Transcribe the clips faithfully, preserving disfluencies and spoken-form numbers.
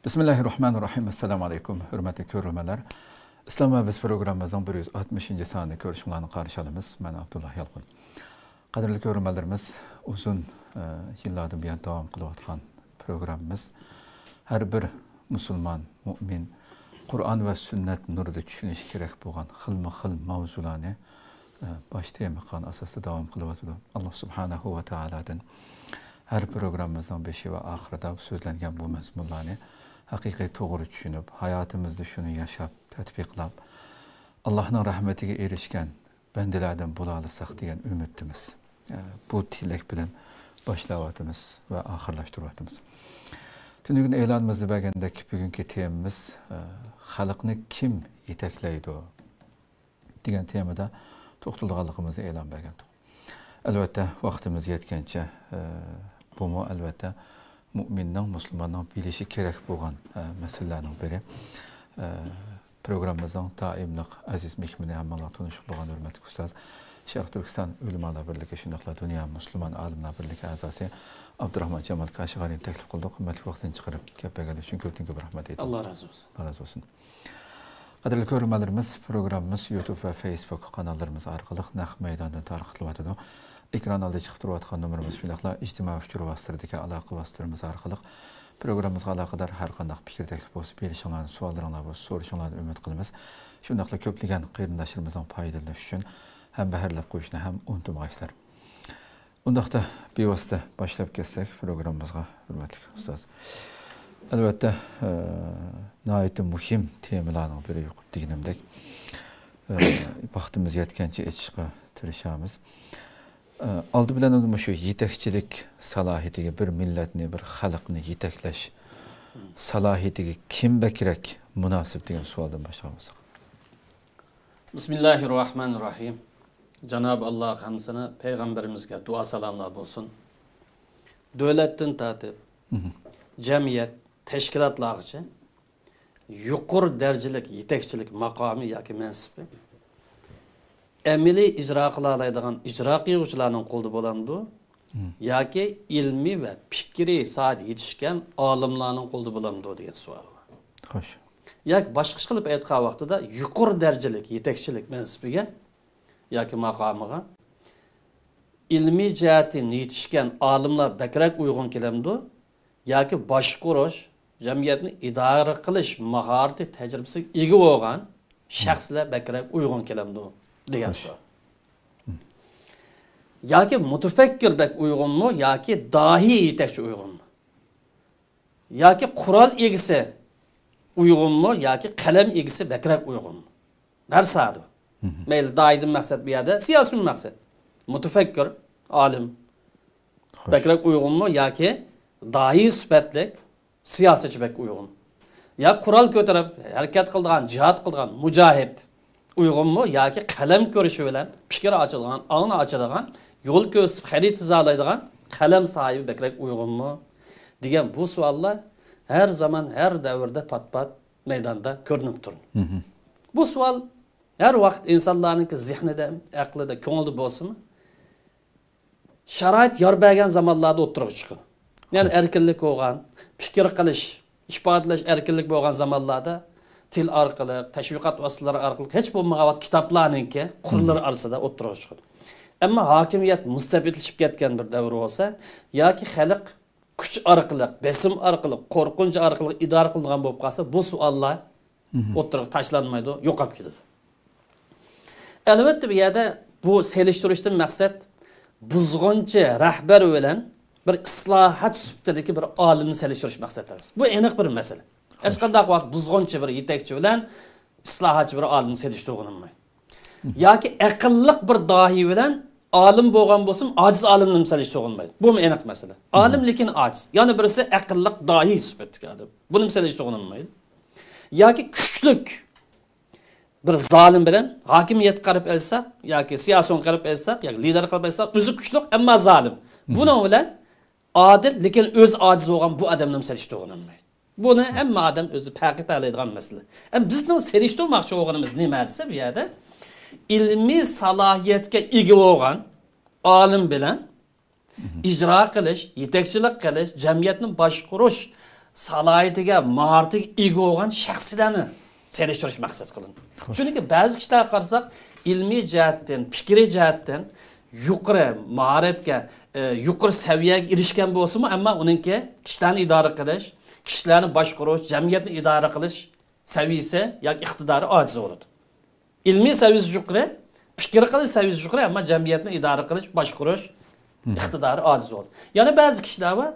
بىسمىللاھىررەھمانىررەھىم. ئەسسالامۇئەلەيكۇم، ھۆرمەتلىك كۆرۈرمەنلەر. ئىسلام ۋە بىز پروگراممىمىزنىڭ بىر يۈز ئاتمىشىنچى سانىنى كۆرۈشۈڭلارنى قارشى ئالىمىز. مەن ئابدۇللا يالقۇن. قەدىرلىك كۆرۈرمەنلىرىمىز، ئۇزۇن، ئە، يىللاردىن بۇيان داۋام قىلىۋاتقان پروگراممىمىز ھەر بىر مۇسۇلمان، مۇئمىن قۇرئان ۋە سۈننەت نۇرىدا چۈشىنىشى كېرەك بولغان خىلمۇ خىل ماۋزۇلارنى، ئە، باش تېما قىلغان ئاساستا داۋام قىلىۋاتىدۇ. ئاللا سۇبھانەھۇ ۋە تائالادىن ھەر پروگراممىمىزنىڭ بېشى ۋە ئاخىرىدا سۆزلەنگەن بۇ مەزمۇنلارنى ھەقىقىي توغرا چۈشىنىپ، ھاياتىمىزدا شۇنى ياشاپ، تەتبىقلاپ، ئاللانىڭ رەھمىتىگە ئېرىشكەن بەندىلەردىن بولالىساق دېگەن ئۈمىدتىمىز. ئە، بۇ تىلەك بىلەن باشلاۋاتىمىز ۋە ئاخىرلاشتۇرۇۋاتىمىز. تۈنۈگۈن ئېلانىمىزدا بەرگەندەك، بۈگۈنكى تېمىمىز، ئە، «خەلقنى كىم يېتەكلەيدۇ؟» دېگەن تېمىدا توختىلىدىغانلىقىمىزنى ئېلان بەرگەنتۇق. ئەلۋەتتە، ۋاقتىمىز يەتكەنچە، ئە، بۇمۇ، ئەلۋەتتە، مۇئمىننىڭ، مۇسۇلماننىڭ بىلىشى كېرەك بولغان، ئە، مەسىلىلەرنىڭ بىرى. ئە، پروگراممىمىزنىڭ دائىملىق ئەزىز مېھمىنى، ھەممىڭلار تونۇشلۇق بولغان ھۆرمەتلىك ئۇستاز، شەرقىي تۈركىستان ئۆلىمالار بىرلىكى، شۇنداقلا دۇنيا مۇسۇلمان ئالىملار بىرلىكى ئەزاسى ئابدۇراخمان جامال كاشغەرىنى تەكلىپ قىلدۇق. ھۆرمەتلىك ۋاقتىنى چىقىرىپ كەپ بەرگەنلىكى ئۈچۈن كۆپتىن كۆپ رەھمەت ئېيتىمىز. ئاللا رازى بولسۇن. ئاللا رازى بولسۇن. قەدىرلىك كۆرۈرمەنلىرىمىز، پروگراممىمىز يۇتۇب ۋە فېيسبۇك قاناللىرىمىز ئارقىلىق نەق مەيداندىن تارقىتىلىۋاتىدۇ. ئېكران ئالدىدا چىقىپ تۇرۇۋاتقان نومۇرىمىز، شۇنداقلا ئىجتىمائىي ئۇچۇر ۋاسىتىلىرىدىكى ئالاقە ۋاسىتىلىرىمىز ئارقىلىق پروگراممىمىزغا ئالاقىدار ھەر قانداق پىكىر، تەكلىپ بولسا بېرىشىڭلارنى، سوئاللىرىڭلار بولسا سورىشىڭلارنى ئۈمىد قىلىمىز. شۇنداقلا كۆپلىگەن قېرىنداشلىرىمىزنىڭ پايدىلىنىشى ئۈچۈن ھەمبەھىرلەپ قويۇشنى ھەم ئۇنتۇمىغايسىلەر. ئۇنداقتا بىۋاسىتە باشلاپ كەتسەك پروگراممىمىزغا، ھۆرمەتلىك ئۇستاز. ئەلۋەتتە، ئە، ناھايىتى مۇھىم تېمىلارنىڭ بىرى، يۇقىرىدا دېگىنىمدەك، ئە، ۋاقتىمىز يەتكەنچە ئېچىشقا تىرىشارمىز. ئە، ئالدى بىلەن مۇشۇ يېتەكچىلىك سالاھىيىتىگە، بىر مىللەتنى، بىر خەلقنى يېتەكلەش سالاھىيىتىگە كىم بەكرەك مۇناسىپ دېگەن سوئالدىن باشلىغان بولساق. بىسمىللاھىررەھمانىررەھىم. جانابى ئاللاغا ھەمدۇسانا، پەيغەمبىرىمىزگە دۇئا سالاملار بولسۇن. دۆلەتتىن تارتىپ، مھم، جەمئىيەت، تەشكىلاتلارغىچە يۇقىرى دەرىجىلىك يېتەكچىلىك ماقامى ياكى مەنسىپى ئەمەلىي ئىجرا قىلالايدىغان ئىجرا قىلغۇچىلارنىڭ قولىدا بولامدۇ؟ مم. ياكى ئىلمىي ۋە پىكرىي ساھەدە يېتىشكەن ئالىملارنىڭ قولىدا بولامدۇ دېگەن سوئال بار. خوش. ياكى باشقىچە قىلىپ ئېيتقان ۋاقتىدا، يۇقىرى دەرىجىلىك يېتەكچىلىك مەنسىپىگە ياكى ماقامىغا ئىلمىي جەھەتتىن يېتىشكەن ئالىملار بەكرەك ئۇيغۇن كېلەمدۇ؟ ياكى باشقۇرۇش، جەمئىيەتنى ئىدارە قىلىش ماھارىتى، تەجرىبىسىگە ئىگە بولغان شەخسلەر بەكرەك ئۇيغۇن كېلەمدۇ دېگەن خوش. سوئال. ياكى مۇتەپەككۇر بەك ئۇيغۇنمۇ ياكى داھىي يېتەكچى ئۇيغۇنمۇ؟ ياكى قورال ئىگىسى ئۇيغۇنمۇ ياكى قەلەم ئىگىسى بەكرەك ئۇيغۇنمۇ؟ ھەر ساھەدە. مھم. مەيلى، داھىيدىن مەقسەت بۇ يەردە سىياسىي مەقسەت. مۇتەپەككۇر، ئالىم، خوش. بەكرەك ئۇيغۇنمۇ ياكى داھىي سۈپەتلىك سىياسەتچى بەك ئۇيغۇن؟ يا قورال كۆتۈرۈپ ھەرىكەت قىلىدىغان، جىھاد قىلىدىغان مۇجاھىد ئۇيغۇنمۇ ياكى قەلەم كۆرۈشى بىلەن پىكىر ئاچىدىغان، ئاڭنى ئاچىدىغان، يول كۆرسىتىپ خەرىتە سىزالايدىغان قەلەم ساھىبى بەكرەك ئۇيغۇنمۇ دېگەن بۇ سوئاللار ھەر زامان، ھەر دەۋردە پات-پات مەيداندا كۆرۈنۈپ تۇرىدۇ. مھم. بۇ سوئال ھەر ۋاقىت ئىنسانلارنىڭكى زېھنىدە، ئەقلىدە، كۆڭلىدە بولسىمۇ، شارائىت يار بەرگەن زامانلاردا ئوتتۇرىغا چىقىدۇ. يەنى خوش. ئەركىنلىك بولغان، پىكىر قىلىش، ئىپادىلەش ئەركىنلىك بولغان زامانلاردا تىل ئارقىلىق، تەشۋىقات ۋاسىتىلىرى ئارقىلىق، ھېچ بولمىغان ۋاقىت كىتابلارنىڭكى قۇرلىرى مھم. ئارىسىدا ئوتتۇرىغا چىقىدۇ. ئەمما ھاكىمىيەت مۇستەبىتلىشىپ كەتكەن بىر دەۋر بولسا ياكى خەلق كۈچ ئارقىلىق، بېسىم ئارقىلىق، قورقۇنچ ئارقىلىق ئىدارە قىلىنغان بولۇپ قالسا، بۇ سوئاللار مھم. ئوتتۇرىغا تاشلانمايدۇ، يوقاپ كېتىدۇ. ئەلۋەتتە، بۇ يەردە بۇ سېلىشتۇرۇشتىن مەقسەت بۇزغۇنچى رەھبەر بىلەن بىر ئىسلاھات سۈپىتىدىكى بىر ئالىمنى سېلىشتۇرۇش مەقسەت ئەمەس. بۇ ئېنىق بىر مەسىلە. ھەرقانداق ۋاقىت بۇزغۇنچى بىر يېتەكچى بىلەن ئىسلاھاتچى بىر ئالىمنى سېلىشتۇرغىلى بولمايدۇ. مھم. ياكى ئەقىللىق بىر داھىي بىلەن ئالىم بولغان بولسىمۇ، ئاجىز ئالىمنى سېلىشتۇرغىلى بولمايدۇ. بۇمۇ ئېنىق مەسىلە. مھم. ئالىم، لېكىن ئاجىز. يەنە بىرسى ئەقىللىق داھىي سۈپەتتىكى ئادەم. بۇنىمۇ سېلىشتۇرغىلى بولمايدۇ. ياكى كۈچلۈك بىر زالىم بىلەن ھاكىمىيەتكە قاراپ ئېيتساق، ياكى سىياسىيونغا قاراپ ئېيتساق، ياكى لىدېرغا قاراپ ئېيتساق، ئۆزى كۈچلۈك، ئەمما زالىم. مھم. بۇنىڭ بىلەن ئادىل، لېكىن ئۆزى ئاجىز بولغان بۇ ئادەمنى سېلىشتۇرغىلى بولمايدۇ. بۇنى ھەممە ئادەم ئۆزى پەرق ئېتەلەيدىغان مەسىلە. ئەمما بىزنىڭ سېلىشتۇرماقچى بولغىنىمىز نېمە دېسە، بۇ يەردە ئىلمىي سالاھىيەتكە ئىگە بولغان ئالىم بىلەن مھم. ئىجرا قىلىش، يېتەكچىلىك قىلىش، جەمئىيەتنى باشقۇرۇش سالاھىيىتىگە، ماھارىتىگە ئىگە بولغان شەخسلەرنى سېلىشتۇرۇش مەقسەت قىلىندى. خوش. چۈنكى بەزى كىشىلەرگە قارىساق، ئىلمىي جەھەتتىن، پىكرىي جەھەتتىن يۇقىرى ماھارەتكە، ئى، يۇقىرى سەۋىيەگە ئېرىشكەن بولسىمۇ، ئەمما ئۇنىڭكى كىشىلەرنى ئىدارە قىلىش، كىشىلەرنى باشقۇرۇش، جەمئىيەتنى ئىدارە قىلىش سەۋىيىسى ياكى ئىقتىدارى ئاجىز بولىدۇ. ئىلمىي سەۋىيىسى يۇقىرى، پىكىر قىلىش سەۋىيىسى يۇقىرى، ئەمما جەمئىيەتنى ئىدارە قىلىش، باشقۇرۇش ئىقتىدارى ئاجىز بولىدۇ. يەنە بەزى كىشىلەر بار،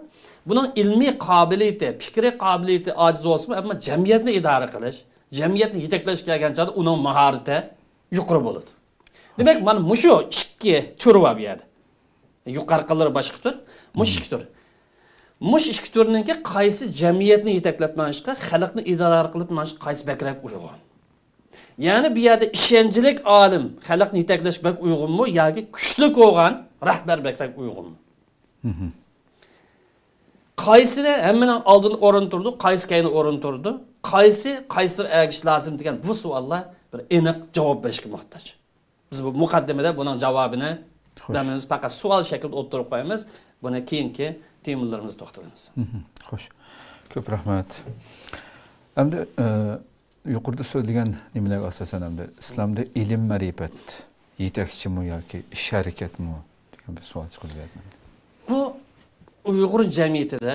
بۇنىڭ ئىلمىي قابىلىيىتى، پىكرىي قابىلىيىتى ئاجىز بولسىمۇ، ئەمما جەمئىيەتنى ئىدارە قىلىش، جەمئىيەتنى يېتەكلەش كەلگەن چاغدا ئۇنىڭ ماھارىتى يۇقىرى بولىدۇ. دېمەك، مانا مۇشۇ ئىككى تۈر بار بۇ يەردە. يۇقىرىقىلىرى باشقا تۈر، مۇشۇ ئىككى تۈر. مۇشۇ ئىككى تۈرنىڭكى قايسى جەمئىيەتنى يېتەكلەپ مېڭىشقا، خەلقنى ئىدارە قىلىپ مېڭىشقا قايسى بەكرەك ئۇيغۇن؟ يەنى بۇ يەردە ئىشەنچلىك ئالىم خەلقنى يېتەكلەشكە بەك ئۇيغۇنمۇ ياكى كۈچلۈك بولغان رەھبەر بەكرەك ئۇيغۇنمۇ؟ قايسىنى ھەممىنىڭ ئالدىن ئورۇن تۇرىدۇ، قايسى كەينى ئورۇن تۇرىدۇ، قايسى قايسىغا ئەگىشىش لازىم دېگەن بۇ سوئاللار بىر ئېنىق جاۋاب بېرىشكە موھتاج. بىز بۇ مۇقەددىمىدە بۇنىڭ جاۋابىنى بەرمەيمىز، پەقەت سوئال شەكلىدە ئوتتۇرىغا قويىمىز. بۇنى كېيىنكى تېمىلىرىمىزدا توختىلىمىز. خوش. كۆپ رەھمەت. ئەمدى، ئى، يۇقىرىدا سۆزلىگەن نېمىلەرگە ئاساسەن ئەمدى ئىسلامدا ئىلىم مەرىپەت يېتەكچىمۇ ياكى ئىش ھەرىكەتمۇ دېگەن بىر سوئال چىقىدۇ بۇ يەردىن. بۇ ئۇيغۇر جەمئىيىتىدە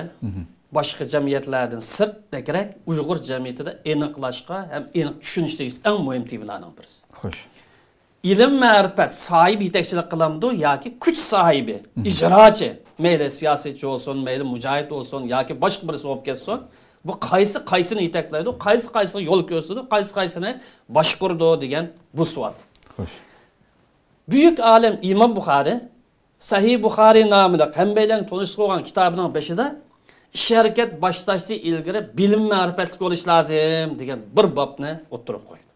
باشقا جەمئىيەتلەردىن سىرت بەكرەك ئۇيغۇر جەمئىيىتىدە ئېنىقلاشقا ھەم ئېنىق چۈشىنىش تېگىشلىك ئەڭ مۇھىم تېمىلارنىڭ بىرسى. خوش. ئىلىم مەرىپەت ساھىبى يېتەكچىلىك قىلامدۇ ياكى كۈچ ساھىبى، ئىجراچى، مەيلى سىياسەتچى بولسۇن، مەيلى مۇجاھىد بولسۇن ياكى باشقا بىرسى بولۇپ كەتسۇن، بۇ قايسى قايسىنى يېتەكلەيدۇ، قايسى قايسىغا يول كۆرسىتىدۇ، قايسى قايسىنى باشقۇرىدۇ دېگەن بۇ سوئال. خوش. بۈيۈك ئالىم ئىمام بۇخارى سەھىھ بۇخارى ناملىق ھەممەيلەننىڭ تونۇشلۇقى بولغان كىتابىنىڭ بېشىدا ئىش ھەرىكەت باشلاشتىن ئىلگىرى بىلىم مەرىپەتلىك بولۇش لازىم دېگەن بىر بابنى ئوتتۇرىغا قويدى.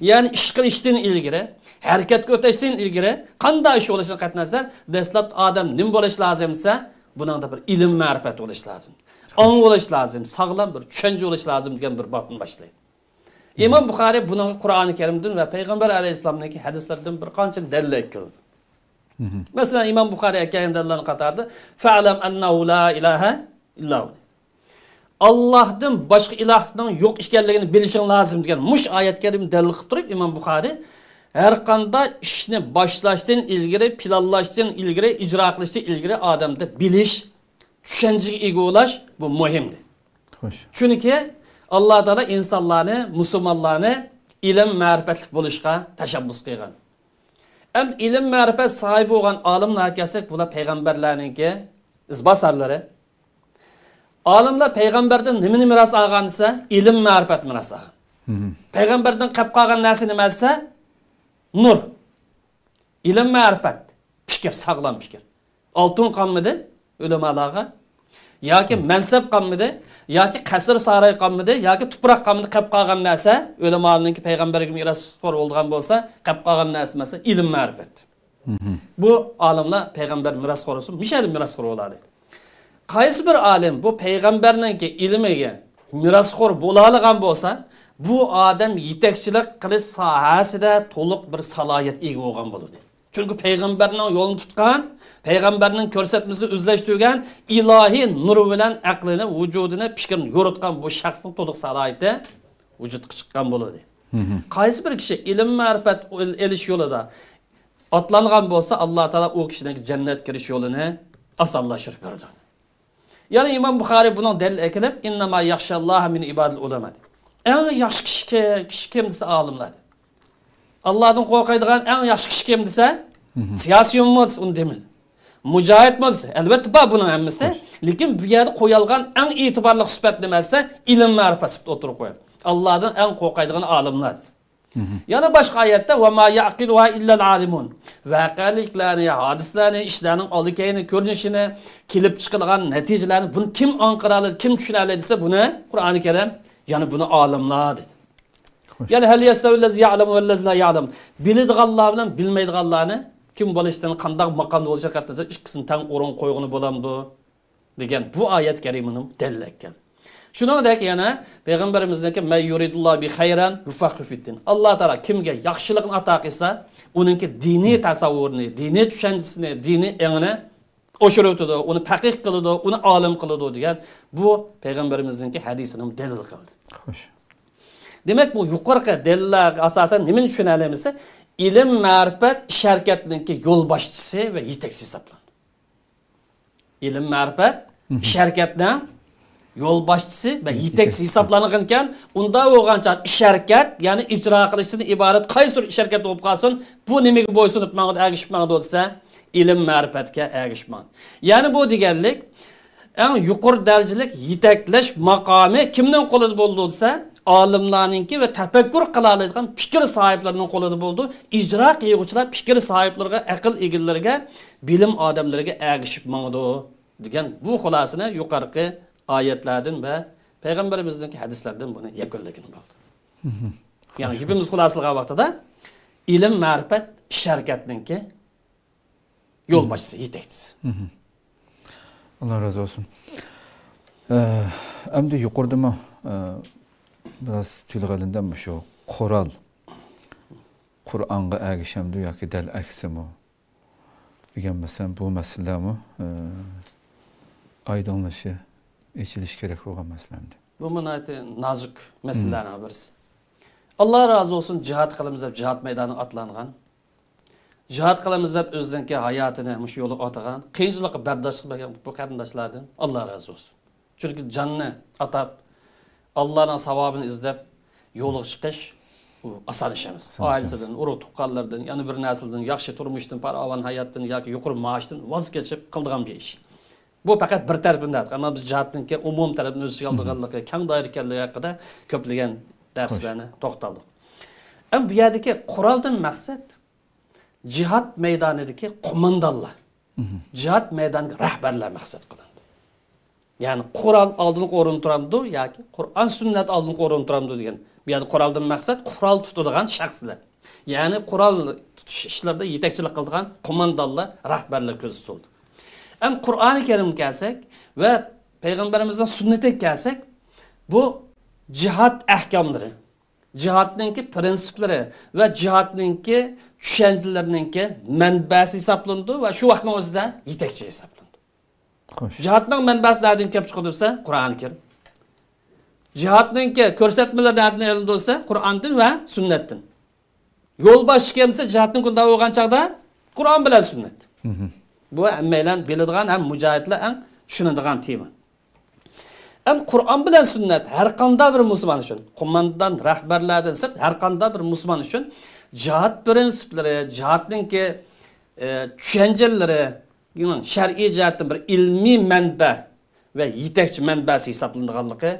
يەنى ئىش قىلىشتىن ئىلگىرى، ھەرىكەتكە ئۆتۈشتىن ئىلگىرى قانداق ئىش بولۇشىدىن قەتئىينەزەر، دەسلەپتە ئادەم نېمە بولۇش لازىم دېسە، بۇنىڭدا بىر ئىلىم مەرىپەت بولۇش لازىم. ئاڭ بولۇش لازىم، ساغلام بىر چۈشەنچە بولۇش لازىم دېگەن بىر بابنى باشلايدۇ. ئىمام بۇخارى بۇنىڭغا قۇرئانى كەرىمدىن ۋە پەيغەمبەر ئەلەيھىسسالامنىڭكى ھەدىسلىرىدىن بىر قانچە دەلىل ئەكىلدى. مەسىلەن، ئىمام بۇخارى ئەكەلگەن دەلىللەرنىڭ قاتارىدا، فەلەم ئەننەھۇ لا ئىلاھە ئىللاھۇ. ئاللاھتىن باشقا ئىلاھنىڭ يوق ئىكەنلىكىنى بىلىشىڭ لازىم دېگەن مۇشۇ ئايەت كەرىمنى دەلىل قىلىپ تۇرۇپ، ئىمام بۇخارى ھەر قانداق ئىشنى باشلاشتىن ئىلگىرى، پىلانلاشتىن ئىلگىرى، ئىجرا قىلىشتىن ئىلگىرى ئادەمدە بىلىش، چۈشەنچىگە ئىگە بولاش بۇ مۇھىم دېدى. خوش. چۈنكى ئاللا تائالا ئىنسانلارنى، مۇسۇلمانلارنى ئىلىم مەرىپەتلىك بولۇشقا تەشەببۇس قىلغان. ئەمدى ئىلىم مەرىپەت ساھىبى بولغان ئالىملارغا كەلسەك، بۇلار پەيغەمبەرلەرنىڭكى ئىزباسارلىرى. ئالىملار پەيغەمبەردىن نېمىنى مىراس ئالغان دېسە، ئىلىم مەرىپەت مىراس ئالغان. پەيغەمبەردىن قېلىپ قالغان نەرسە نېمە دېسە، نۇر. ئىلىم مەرىپەت، پىكىر، ساغلام پىكىر. ئالتۇن قالمىدى ئۆلىمالارغا. ياكى مەنسەپ قالمىدى، ياكى قەسىر ساراي قالمىدى، ياكى تۇپراق قالمىدى، قېلىپ قالغان نەرسە ئۆلىمالارنىڭكى پەيغەمبەرگە مىراسخور بولىدىغان بولسا، قېلىپ قالغان نەرسە مەسىلەن ئىلىم مەرىپەت. بۇ ئالىملار پەيغەمبەر مىراسخورى بولسا، مۇشۇ يەردە مىراسخور بولالى. قايسى بىر ئالىم بۇ پەيغەمبەرنىڭكى ئىلمىگە مىراسخور بولالىغان بولسا، بۇ ئادەم يېتەكچىلىك قىلىش ساھەسىدە تولۇق بىر سالاھىيەتكە ئىگە بولغان بولىدۇ. چۈنكى پەيغەمبەرنىڭ يولىنى تۇتقان، پەيغەمبەرنىڭ كۆرسەتمىسىنى ئۆزلەشتۈرگەن، ئىلاھىي نۇر بىلەن ئەقلىنى، ۋۇجۇدىنى، پىكرىنى يورۇتقان بۇ شەخسنىڭ تولۇق سالاھىيىتى ۋۇجۇدقا چىققان بولىدۇ. قايسى بىر كىشى ئىلىم مەرىپەت ئېلىش يولىدا ئاتلانغان بولسا، ئاللا تائالا ئۇ كىشىنىڭ جەننەتكە كىرىش يولىنى ئاسانلاشتۇرۇپ بېرىدۇ. يەنە ئىمام بۇخارىي بۇنىڭ دەلىل ئەكېلىپ، ئىننەما يەخشەللاھە مىن ئىبادىل ئۇلەما دېدى. ئەڭ ياخشى كىشى كى-، كىشى كىم دېسە، ئالىملار دېدى. ئاللادىن قورقىدىغان ئەڭ ياخشى كىشى كىم دېسە، سىياسىيونمۇ دېسە، ئۇنى دېمىدى. مۇجاھىدمۇ دېسە، ئەلۋەتتە بار بۇنىڭ ھەممىسى. لېكىن بۇ يەردە قويالغان ئەڭ ئېتىبارلىق سۈپەت نېمە دېسە، ئىلىم مەرىپەت سۈپىتى ئوتتۇرىغا قويۇلدى. ئاللادىن ئەڭ قورقايدىغان ئالىملار دېدى. يەنە باشقا ئايەتتە، ۋە ما يەئقىلۇھا ئىللەل ئالىمۇن. ۋەقەلىكلەرنى، ھادىسىلەرنى، ئىشلارنىڭ ئالدى كەينى كۆرۈنۈشىنى، كېلىپ چىقىدىغان نەتىجىلەرنى بۇنى كىم ئاڭقىرالايدۇ، كىم چۈشىنەلەيدۇ دېسە، بۇنى قۇرئانى كەرىم، يەنى بۇنى ئالىملار دېدى. خوش. يەنى ھەل يەستەۋىللەزى يەئلەمۇ ۋەللەزى لا يەئلەم. بىلىدىغانلار بىلەن بىلمەيدىغانلارنى كىم بولۇشىدىن، قانداق ماقامدا بولۇشىدىن قەتئىينەزەر ئىككىسىنى تەڭ ئورۇنغا قويغىلى بولامدۇ؟ دېگەن بۇ ئايەت كەرىمىنىڭ دەلىلى ئىكەن. شۇنىڭدەك يەنە پەيغەمبىرىمىزنىڭكى، مەن يۇرىدۇللاھۇ بىھى خەيرەن يۇفەققىھۇ فىددىن. ئاللا تائالا كىمگە ياخشىلىقنى ئاتا قىلسا، ئۇنىڭكى دىنىي تەسەۋۋۇرىنى، دىنىي چۈشەنچىسىنى، دىنىي ئېڭىنى ئوشۇرۇۋېتىدۇ، ئۇنى پەقىھ قىلىدۇ، ئۇنى ئالىم قىلىدۇ دېگەن بۇ پەيغەمبىرىمىزنىڭكى ھەدىسىنىڭ دەلىل قىلدى. خوش. دېمەك، بۇ يۇقىرىقى دەلىللەرگە ئاساسەن نېمىنى چۈشىنەلەيمىز؟ ئىلىم، مەرىپەت ئىش ھەرىكەتنىڭكى يولباشچىسى ۋە يېتەكچىسى ھېسابلىنىدۇ. ئىلىم، مەرىپەت ئىش ھەرىكەتنىڭ يولباشچىسى ۋە يېتەكچىسى ھېسابلانغانىكەن، ئۇنداق بولغان چاغدا ئىش ھەرىكەت، يەنى ئىجرا قىلىشتىن ئىبارەت قايسىدۇر ئىش ھەرىكەت بولۇپ قالسۇن، بۇ نېمىگە بويسۇنۇپ ماڭىدۇ، ئەگىشىپ ماڭىدۇ دېسە، ئىلىم، مەرىپەتكە ئەگىشىپ ماڭىدۇ. يەنى بۇ دېگەنلىك، ئەڭ يۇقىرى دەرىجىلىك يېتەكلەش ماقامى كىمنىڭ قولىدا بولىدۇ دېسە، ئالىملارنىڭكى ۋە تەپەككۇر قىلالايدىغان پىكىر ساھىبلىرىنىڭ قولىدا بولىدۇ. ئىجرا قىلغۇچىلار پىكىر ساھىبلىرىگە، ئەقىل ئىگىلىرىگە، بىلىم ئادەملىرىگە ئەگىشىپ ماڭىدۇ دېگەن بۇ خۇلاسىنى يۇقىرىقى ئايەتلەردىن ۋە پەيغەمبىرىمىزنىڭكى ھەدىسلىرىدىن بۇنى يەكۈنلىگىلى بولىدۇ. يەنى گېپىمىز خۇلاسىلىغان ۋاقتىدا ئىلىم، مەرىپەت، ئىش ھەرىكەتنىڭكى يولباشچىسى، يېتەكچىسى. ئاللا رازى بولسۇن. ئە، ئەمدى يۇقىرىدىمۇ، ئە، بىراز تىلغا ئېلىندى، مۇشۇ قورال قۇرئانغا ئەگىشەمدۇ ياكى دەل ئەكسىمۇ دېگەن مەسىلە، بۇ مەسىلىلەرمۇ، ئە، ئايدىڭلىشى، ئېچىلىشى كېرەك بولغان مەسىلە ئەمدى. بۇمۇ ناھايىتى نازۇك مەسىلىلەرنىڭ بىرسى. ئاللا رازى بولسۇن، جىھاد قىلىمىز دەپ جىھاد مەيدانىغا ئاتلانغان، جىھاد قىلىمىز دەپ ئۆزىنىڭكى ھاياتىنى مۇشۇ يولغا ئاتىغان، قىيىنچىلىققا بەرداشلىق بەرگەن بۇ قېرىنداشلاردىن ئاللا رازى بولسۇن. چۈنكى جاننى ئاتاپ، ئاللانىڭ ساۋابىنى ئىزدەپ يولغا چىقىش، بۇ ئاسان ئىش ئەمەس. ئاسان ئىش ئەمەس. ئائىلىسىدىن، ئۇرۇق تۇغقانلىرىدىن، يەنە بىر نەرسىدىن، ياخشى تۇرمۇشتىن، پاراۋان ھاياتتىن ياكى يۇقىرى مائاشتىن ۋاز كېچىپ قىلىدىغان بىر ئىش. بۇ پەقەت بىر تەرىپىنى دەۋاتىمەن. ئەمما بىز جىھادنىڭكى ئومۇمىي تەرەپنى ئۆز ئىچىگە ئالىدىغانلىقى، كەڭ دائىرە ئىكەنلىكى ھەققىدە كۆپلىگەن دەرسلەرنى توختالدۇق. ئەمما بۇ يەردىكى قورالدىن مەقسەت جىھاد مەيدانىدىكى قوماندانلار. جىھاد مەيدانىدىكى رەھبەرلەر مەقسەت قىلىنىدۇ. يەنى قورال ئالدىنقى ئورۇندا تۇرامدۇ ياكى قۇرئان سۈننەت ئالدىنقى ئورۇندا تۇرامدۇ دېگەن. بۇ يەردە قورالدىن مەقسەت قورال تۇتىدىغان شەخسلەر. يەنى قورال تۇتۇش ئىشلىرىدا يېتەكچىلىك قىلىدىغان قوماندانلار، رەھبەرلەر كۆزدە تۇتۇلىدۇ. ئەمما قۇرئانى كەرىمگە كەلسەك ۋە پەيغەمبىرىمىزنىڭ سۈننىتىگە كەلسەك، بۇ جىھاد ئەھكاملىرى، جىھادنىڭكى پىرىنسىپلىرى ۋە جىھادنىڭكى چۈشەنچىلىرىنىڭكى مەنبەسى ھېسابلىنىدۇ ۋە شۇ ۋاقىتنىڭ ئۆزىدە يېتەكچى ھېسابلىنىدۇ. خوش. جىھادنىڭ مەنبەسى نەدىن كېلىپ چىقىدۇ دېسە، قۇرئانى كەرىم. جىھادنىڭكى كۆرسەتمىلىرى نەدىن ئېلىندى دېسە، قۇرئاندىن ۋە سۈننەتتىن. يولباشچى كىم دېسە، جىھادنىڭ كۈندە بولغان چاغدا قۇرئان بىلەن سۈننەت. بۇ ھەممەيلەن بىلىدىغان ھەم مۇجاھىدلار ئەڭ چۈشىنىدىغان تېما. ئەمما قۇرئان بىلەن سۈننەت ھەر قانداق بىر مۇسۇلمان ئۈچۈن، قوماندان، رەھبەرلەردىن سىرت ھەر قانداق بىر مۇسۇلمان ئۈچۈن جىھاد پىرىنسىپلىرى، جىھادنىڭكى، ئە، چۈشەنچىلىرى، شەرئىي جەھەتتىن بىر ئىلمىي مەنبە ۋە يېتەكچى مەنبەسى ھېسابلىنىدىغانلىقى،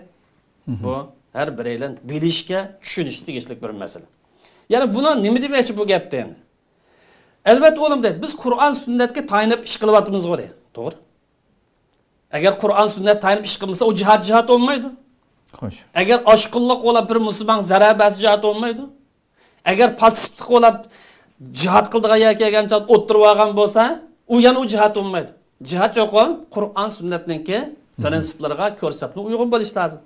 بۇ ھەر بىرەيلەن بىلىشكە، چۈشىنىشكە تېگىشلىك بىر مەسىلە. يەنى بۇنىڭ نېمە دېمەكچى بۇ گەپتە يەنە؟ ئەلۋەتتە، ئۇلىمۇ دەيدۇ، بىز قۇرئان سۈننەتكە تايىنىپ ئىش قىلىۋاتىمىزغۇ دەيدۇ. توغرا. ئەگەر قۇرئان سۈننەت تايىنىپ ئىش قىلمىسا، ئۇ جىھاد، جىھاد بولمايدۇ. خوش. ئەگەر ئاشقۇنلۇق بولاپ بىر مۇسۇلمانغا زەرەر بەرسە، جىھاد بولمايدۇ. ئەگەر پاسسىپلىق بولاپ جىھاد قىلىدىغان يەرگە كەلگەن چاغدا ئوتتۇرىۋالغان بولسا، ئۇ يەنە ئۇ جىھاد بولمايدۇ. جىھاد چوقۇم قۇرئان سۈننەتنىڭكى پىرىنسىپلىرىغا، كۆرسەتمىگە ئۇيغۇن بولۇشى لازىم.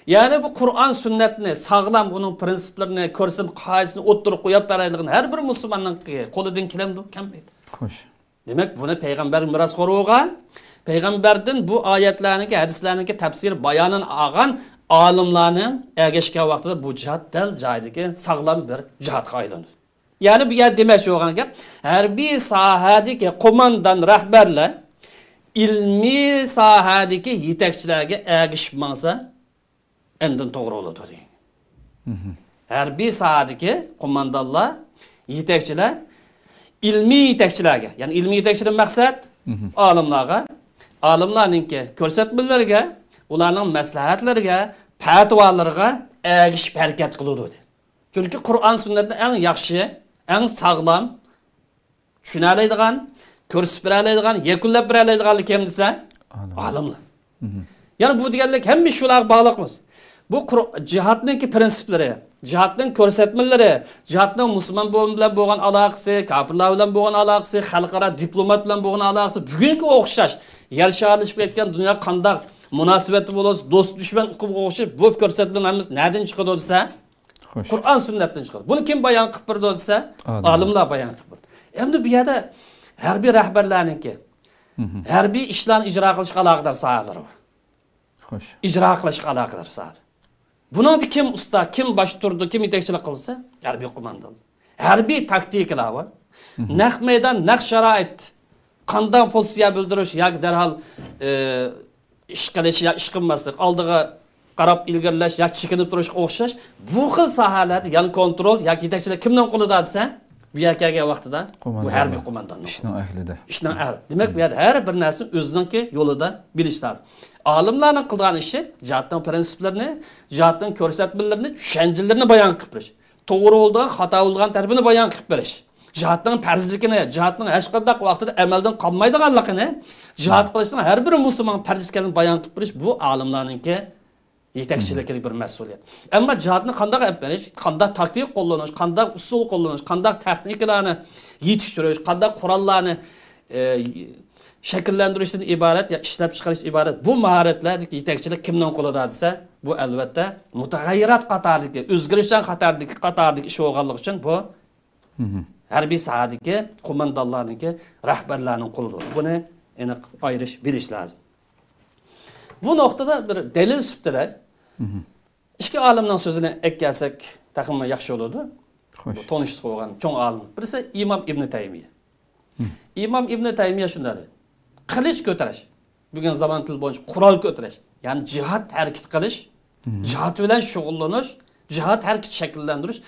يەنى بۇ قۇرئان سۈننەتنى ساغلام، ئۇنىڭ پىرىنسىپلىرىنى، كۆرسەتمە قائىدىسىنى ئوتتۇرىغا قويۇپ بېرەلەيدىغان ھەر بىر مۇسۇلماننىڭ قولىدىن كېلەمدۇ؟ كەلمەيدۇ. خوش. دېمەك، بۇنى پەيغەمبەر مىراسخور بولغان، پەيغەمبەردىن بۇ ئايەتلەرنىڭكى، ھەدىسلەرنىڭكى تەپسىر بايانىنى ئالغان ئالىملارنىڭ ئەگەشكەن ۋاقتىدا بۇ جىھاد دەل جايىدىكى ساغلام بىر جىھادقا ئايلىنىدۇ. يەنى بۇ يەردە دېمەكچى بولغان گەپ، ھەربىي ساھەدىكى قوماندان، رەھبەرلەر ئىلمىي ساھەدىكى يېتەكچىلەرگە ئەگىشىپ ماڭسا، ئاندىن توغرا بولىدۇ دېگەن. ھەربىي ساھەدىكى قوماندانلار، يېتەكچىلەر ئىلمىي يېتەكچىلەرگە، يەنى ئىلمىي يېتەكچىدىن مەقسەت ئالىملارغا، ئالىملارنىڭكى كۆرسەتمىلىرىگە، ئۇلارنىڭ مەسلىھەتلىرىگە، پەتىۋالىرىغا ئەگىشىپ ھەرىكەت قىلىدۇ دېدى. چۈنكى قۇرئان سۈننەتنى ئەڭ ياخشى، ئەڭ ساغلام چۈشىنەلەيدىغان، كۆرسىتىپ بېرەلەيدىغان، يەكۈنلەپ بېرەلەيدىغانلار كىم دېسە، ئالىملار. يەنى بۇ دېگەنلىك ھەممە ئىش شۇلارغا باغلىق ئەمەس. بۇ قۇر-، جىھادنىڭكى پىرىنسىپلىرى، جىھادنىڭ كۆرسەتمىلىرى، جىھادنىڭ مۇسۇلمان بوغۇم بىلەن بولغان ئالاقىسى، كاپىرلار بىلەن بولغان ئالاقىسى، خەلقئارا دىپلومات بىلەن بولغان ئالاقىسى، بۈگۈنكى ئوخشاش، يەر شارلىشىپ كەتكەن دۇنيا قانداق مۇناسىۋەتتە بولۇۋاتسا، دوست دۈشمەن ئۇقۇمىغا ئوخشاش بۇ كۆرسەتمىلەر ھەممىسى نەدىن چىقىدۇ دېسە، خوش. قۇرئان سۈننەتتىن چىقىدۇ. بۇنى كىم بايان قىلىپ بېرىدۇ دېسە، ئالىملار. ئالىملار بايان قىلىپ بېرىدۇ. ئەمدى بۇ يەردە ھەربىي رەھبەرلەرنىڭكى، ھەربىي ئىشلارنى ئىجرا قىلىشقا ئالاقىدار ساھەلەر بار. خوش. ئىجرا قىلىشقا ئالاقىدار ساھەلەر. بۇنىڭدا كىم ئۇستا، كىم باش تۇرىدۇ، كىم يېتەكچىلىك قىلسا، ھەربىي قوماندان. ھەربىي تاكتىكىلار بار. نەق مەيدان، نەق شارائىت، قانداق پوزىتسىيە بىلدۈرۈش ياكى دەرھال، ئى، ئىش قىلىش يا ئىش قىلماسلىق، ئالدىغا قاراپ ئىلگىرىلەش يا چېكىنىپ تۇرۇشقا ئوخشاش بۇ خىل ساھەلەردە يەنە كونترول ياكى يېتەكچىلىك كىمنىڭ قولىدا دېسە، بۇ يەرگە كەلگەن ۋاقتىدا بۇ ھەربىي قومانداننىڭ ئىشنىڭ ئەھلىدە. ئىشنىڭ ئەھلى. دېمەك، بۇ يەردە ھەر بىر نەرسىنى ئۆزىنىڭكى يولىدا بىلىش لازىم. ئالىملارنىڭ قىلىدىغان ئىشى جىھادنىڭ پرىنسىپلىرىنى، جىھادنىڭ كۆرسەتمىلىرىنى، چۈشەنچىلىرىنى بايان قىلىپ بېرىش. توغرا بولىدىغان، خاتا بولىدىغان تەرىپىنى بايان قىلىپ بېرىش. جىھادنىڭ پەرزلىكىنى، جىھادنىڭ ھەرقانداق ۋاقىتتا ئەمەلدىن قالمايدىغانلىقىنى، جىھاد قىلىشنىڭ ھەر بىر مۇسۇلماننىڭ پەرز ئىكەنلىكىنى بايان قىلىپ بېرىش، بۇ ئالىملارنىڭكى يېتەكچىلىكىدىكى بىر مەسئۇلىيەت. ئەمما جىھادنى قانداق ئېلىپ بېرىش، قانداق تاكتىكا قوللىنىش، قانداق ئۇسۇل قوللىنىش، قانداق تېخنىكىلارنى يېتىشتۈرۈش، قانداق قوراللارنى، ئى، شەكىللەندۈرۈشتىن ئىبارەت يا ئىشلەپچىقىرىشتىن ئىبارەت بۇ ماھارەتلەردىكى يېتەكچىلىك كىمنىڭ قولىدا دېسە، بۇ ئەلۋەتتە مۇتەغەييىرات قاتارىدىكى، ئۆزگىرىشچان قاتاردىكى، قاتاردىكى ئىش بولغانلىقى ئۈچۈن بۇ ھەربىي ساھەدىكى قوماندانلارنىڭكى، رەھبەرلەرنىڭ قولىدا. بۇنى ئېنىق ئايرىش، بىلىش لازىم. بۇ نۇقتىدا بىر دەلىل سۈپىتىدە، ئىككى ئالىمنىڭ سۆزىنى ئەكەلسەك تېخىمۇ ياخشى بولىدۇ. خوش. بۇ تونۇشلۇق بولغان چوڭ ئالىم. بىرسى ئىمام ئىبنى تەيمىيە. ئىمام ئىبنى تەيمىيە شۇنداق دەيدۇ. قىلىچ كۆتۈرۈش. بۈگۈن زامان تىلى بويىچە قورال كۆتۈرۈش. يەنى جىھاد ھەرىكىتى قىلىش، جىھاد بىلەن شۇغۇللىنىش، جىھاد ھەرىكىتى شەكىللەندۈرۈش.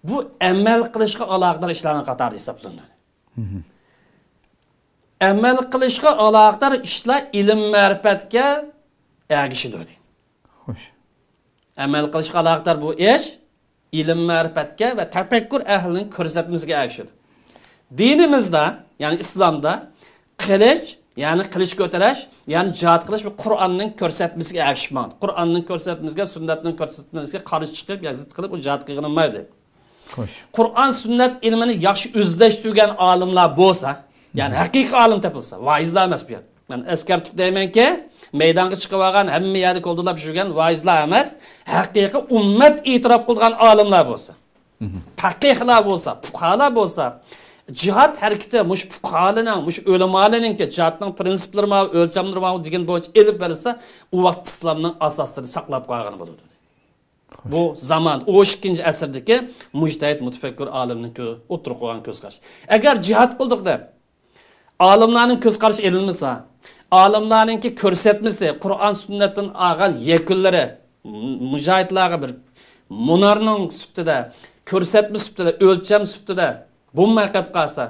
بۇ ئەمەل قىلىشقا ئالاقىدار ئىشلارنىڭ قاتارىدا ھېسابلىنىدۇ. ئەمەل قىلىشقا ئالاقىدار ئىشلار ئىلىم مەرىپەتكە ئەگىشىدۇ دەيدۇ. خوش. ئەمەل قىلىشقا ئالاقىدار بۇ ئىش ئىلىم مەرىپەتكە ۋە تەپەككۇر ئەھلىنىڭ كۆرسەتمىسىگە ئەگىشىدۇ. دىنىمىزدا، يەنى ئىسلامدا قىلىچ، يەنى قىلىچ كۆتۈرۈش، يەنى جىھاد قىلىش بۇ قۇرئاننىڭ كۆرسەتمىسىگە ئەگىشىپ ماڭىدۇ. قۇرئاننىڭ كۆرسەتمىسىگە، سۈننەتنىڭ كۆرسەتمىسىگە قارشى چىقىپ يا زىت قىلىپ ئۇ جىھاد قىلغىلى بولمايدۇ. خوش. قۇرئان سۈننەت ئىلمىنى ياخشى ئۆزلەشتۈرگەن ئالىملار بولسا، يەنى ھەقىقىي ئالىم تېپىلسا، ۋائىزلار ئەمەس بۇ يەر. مەن ئەسكەرتىپ دەيمەنكى، مەيدانغا چىقىۋالغان، ھەممە يەردە كولدۇرلاپ يۈرگەن ۋائىزلار ئەمەس، ھەقىقىي ئۈممەت ئېتىراپ قىلىدىغان ئالىملار بولسا، پەقىھلار بولسا، پۇقھالار بولسا، جىھاد ھەرىكىتى مۇشۇ پۇقھالارنىڭ، مۇشۇ ئۆلىمالارنىڭكى، جىھادنىڭ پرىنسىپلىرى ماۋۇ، ئۆلچەملىرى ماۋۇ دېگەن بويىچە ئېلىپ بېرىلسا، ئۇ ۋاقىت ئىسلامنىڭ ئاساسلىرىنى ساقلاپ قالغىلى بولىدۇ. بۇ زامان، ئون ئىككىنچى ئەسىردىكى مۇجتەھىد مۇتەپەككۇر ئالىمنىڭ كۆ-، ئوتتۇرىغا قويغان كۆز قارىشى. ئەگەر جىھاد قىلدۇق دەپ، ئالىملارنىڭ كۆز قارىشى ئېلىنمىسا، ئالىملارنىڭكى كۆرسەتمىسى، قۇرئان سۈننەتتىن ئالغان يەكۈنلىرى، مۇ-، مۇجاھىدلارغا بىر مۇنارنىڭ سۈپىتىدە، كۆرسەتمە سۈپىتىدە، ئۆلچەم سۈپىتىدە بولماي قېلىپ قالسا،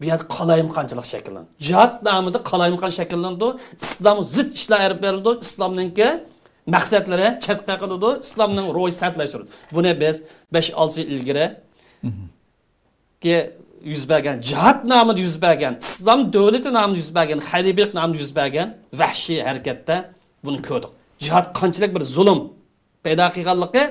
بۇ يەردە قالايمىقانچىلىق شەكىللىنىدۇ. جىھاد نامىدا قالايمىقان شەكىللىنىدۇ. ئىسلامغا زىت ئىشلار ئېلىپ بېرىلىدۇ. ئىسلامنىڭكى مەقسەتلىرى چەتكە قىلىدۇ. ئىسلامنىڭ روھى سەتلەشتۈرىدۇ. بۇنى بىز بەش-ئالتە يىل ئىلگىرى كى يۈز بەرگەن، جىھاد نامىدا يۈز بەرگەن، ئىسلام دۆلىتى نامىدا يۈز بەرگەن، خەيرىي بېيىق نامىدا يۈز بەرگەن ۋەھشىي ھەرىكەتتە بۇنى كۆردۇق. جىھاد قانچىلىك بىر زۇلۇم پەيدا قىلغانلىقى،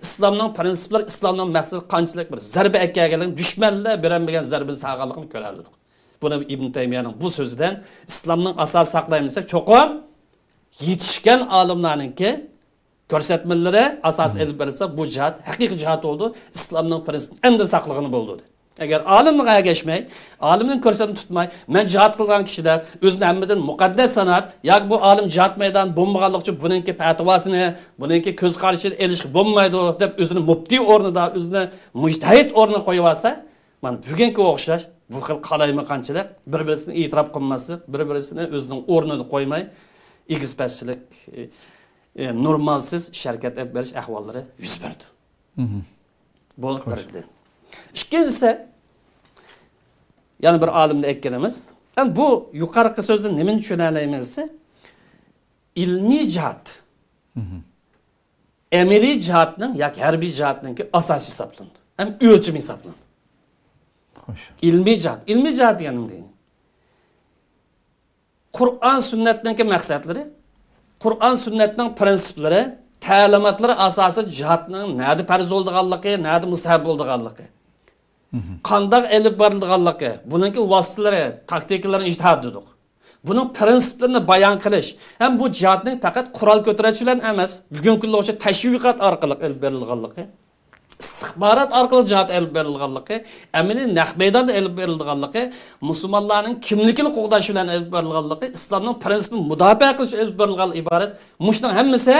ئىسلامنىڭ پرىنسىپلىرى، ئىسلامنىڭ مەقسىتىگە قانچىلىك بىر زەربە ئەكەلگەنلىكىنى، دۈشمەنلەر بېرەلمىگەن زەربىنى سالغانلىقىنى كۆرەلىدۇق. بۇنى ئىبن تەيمىيەنىڭ بۇ سۆزىدىن ئىسلامنىڭ ئاساسى ساقلايمىز دېسەك، چوقۇم يېتىشكەن ئالىملارنىڭكى كۆرسەتمىلىرى ئاساس ئېلىپ بېرىلسا، بۇ جىھاد ھەقىقىي جىھاد بولىدۇ، ئىسلامنىڭ پرىنسىپى ئەمدى ساقلىغىلى بولىدۇ. ئەگەر ئالىمغا ئەگەشمەي، ئالىمنىڭ كۆرسەتمە تۇتماي، مەن جىھاد قىلغان كىشى دەپ، ئۆزىنى ھەممىدىن مۇقەددەس ساناپ، ياكى بۇ ئالىم جىھاد مەيدانىدا بولمىغانلىقى ئۈچۈن بۇنىڭكى پەتىۋاسىنى، بۇنىڭكى كۆز قارىشىنى ئېلىشقا بولمايدۇ دەپ، ئۆزىنى مۇپتى ئورنىدا، ئۆزىنى مۇجتەھىد ئورنىدا قويۇۋالسا، مانا بۈگۈنكىگە ئوخشاش بۇ خىل قالايمىقانچىلىق، بىر-بىرسىنى ئېتىراپ قىلماسلىق، بىر-بىرسىنى ئۆزىنىڭ ئورنىدا قويماي، ئېگىز-پەسچىلىك، ئى، ئى، نورمالسىز ئىش-ھەرىكەت ئېلىپ بېرىش ئەھۋاللىرى يۈز بەردى. بۇ بىرىنچىدىن. ئىككىنچىسى، يەنە بىر ئالىمنى ئەكىلىمىز. ئەمما بۇ يۇقىرىقى سۆزدىن نېمىنى چۈشىنەلەيمىز دېسە، ئىلمىي جىھاد ئەمەلىي جىھادنىڭ ياكى ھەربىي جىھادنىڭكى ئاساسى ھېسابلىنىدۇ. ھەم ئۆلچىمى ھېسابلىنىدۇ. خوش. ئىلمىي جىھاد. ئىلمىي جىھاد دېگەن نېمە دېگەن؟ قۇرئان سۈننەتنىڭكى مەقسەتلىرى، قۇرئان سۈننەتنىڭ پرىنسىپلىرى، تەلىماتلىرى ئاساسىدا جىھادنىڭ نەدە پەرز بولىدىغانلىقى، نەدە مۇستەھەب بولىدىغانلىقى، قانداق ئېلىپ بېرىلىدىغانلىقى، بۇنىڭكى ۋاسىتىلىرى، تاكتىكىلىرىنى ئىجتىھاد دېدۇق. بۇنىڭ پرىنسىپلىرىنى بايان قىلىش ھەم بۇ جىھادنى پەقەت قورال كۆتۈرۈش بىلەن ئەمەس، بۈگۈنكى كۈندە ئوخشاش تەشۋىقات ئارقىلىق ئېلىپ بېرىلغانلىقى، ئىستىخبارات ئارقىلىق جىھاد ئېلىپ بېرىلغانلىقى، ئەمەلىي نەق مەيداندا ئېلىپ بېرىلىدىغانلىقى، مۇسۇلمانلارنىڭ كىملىكىنى قوغداش بىلەن ئېلىپ بېرىلغانلىقى، ئىسلامنىڭ پرىنسىپىنى مۇداپىئە قىلىش ئېلىپ بېرىلغان ئىبارەت. مۇشۇنىڭ ھەممىسى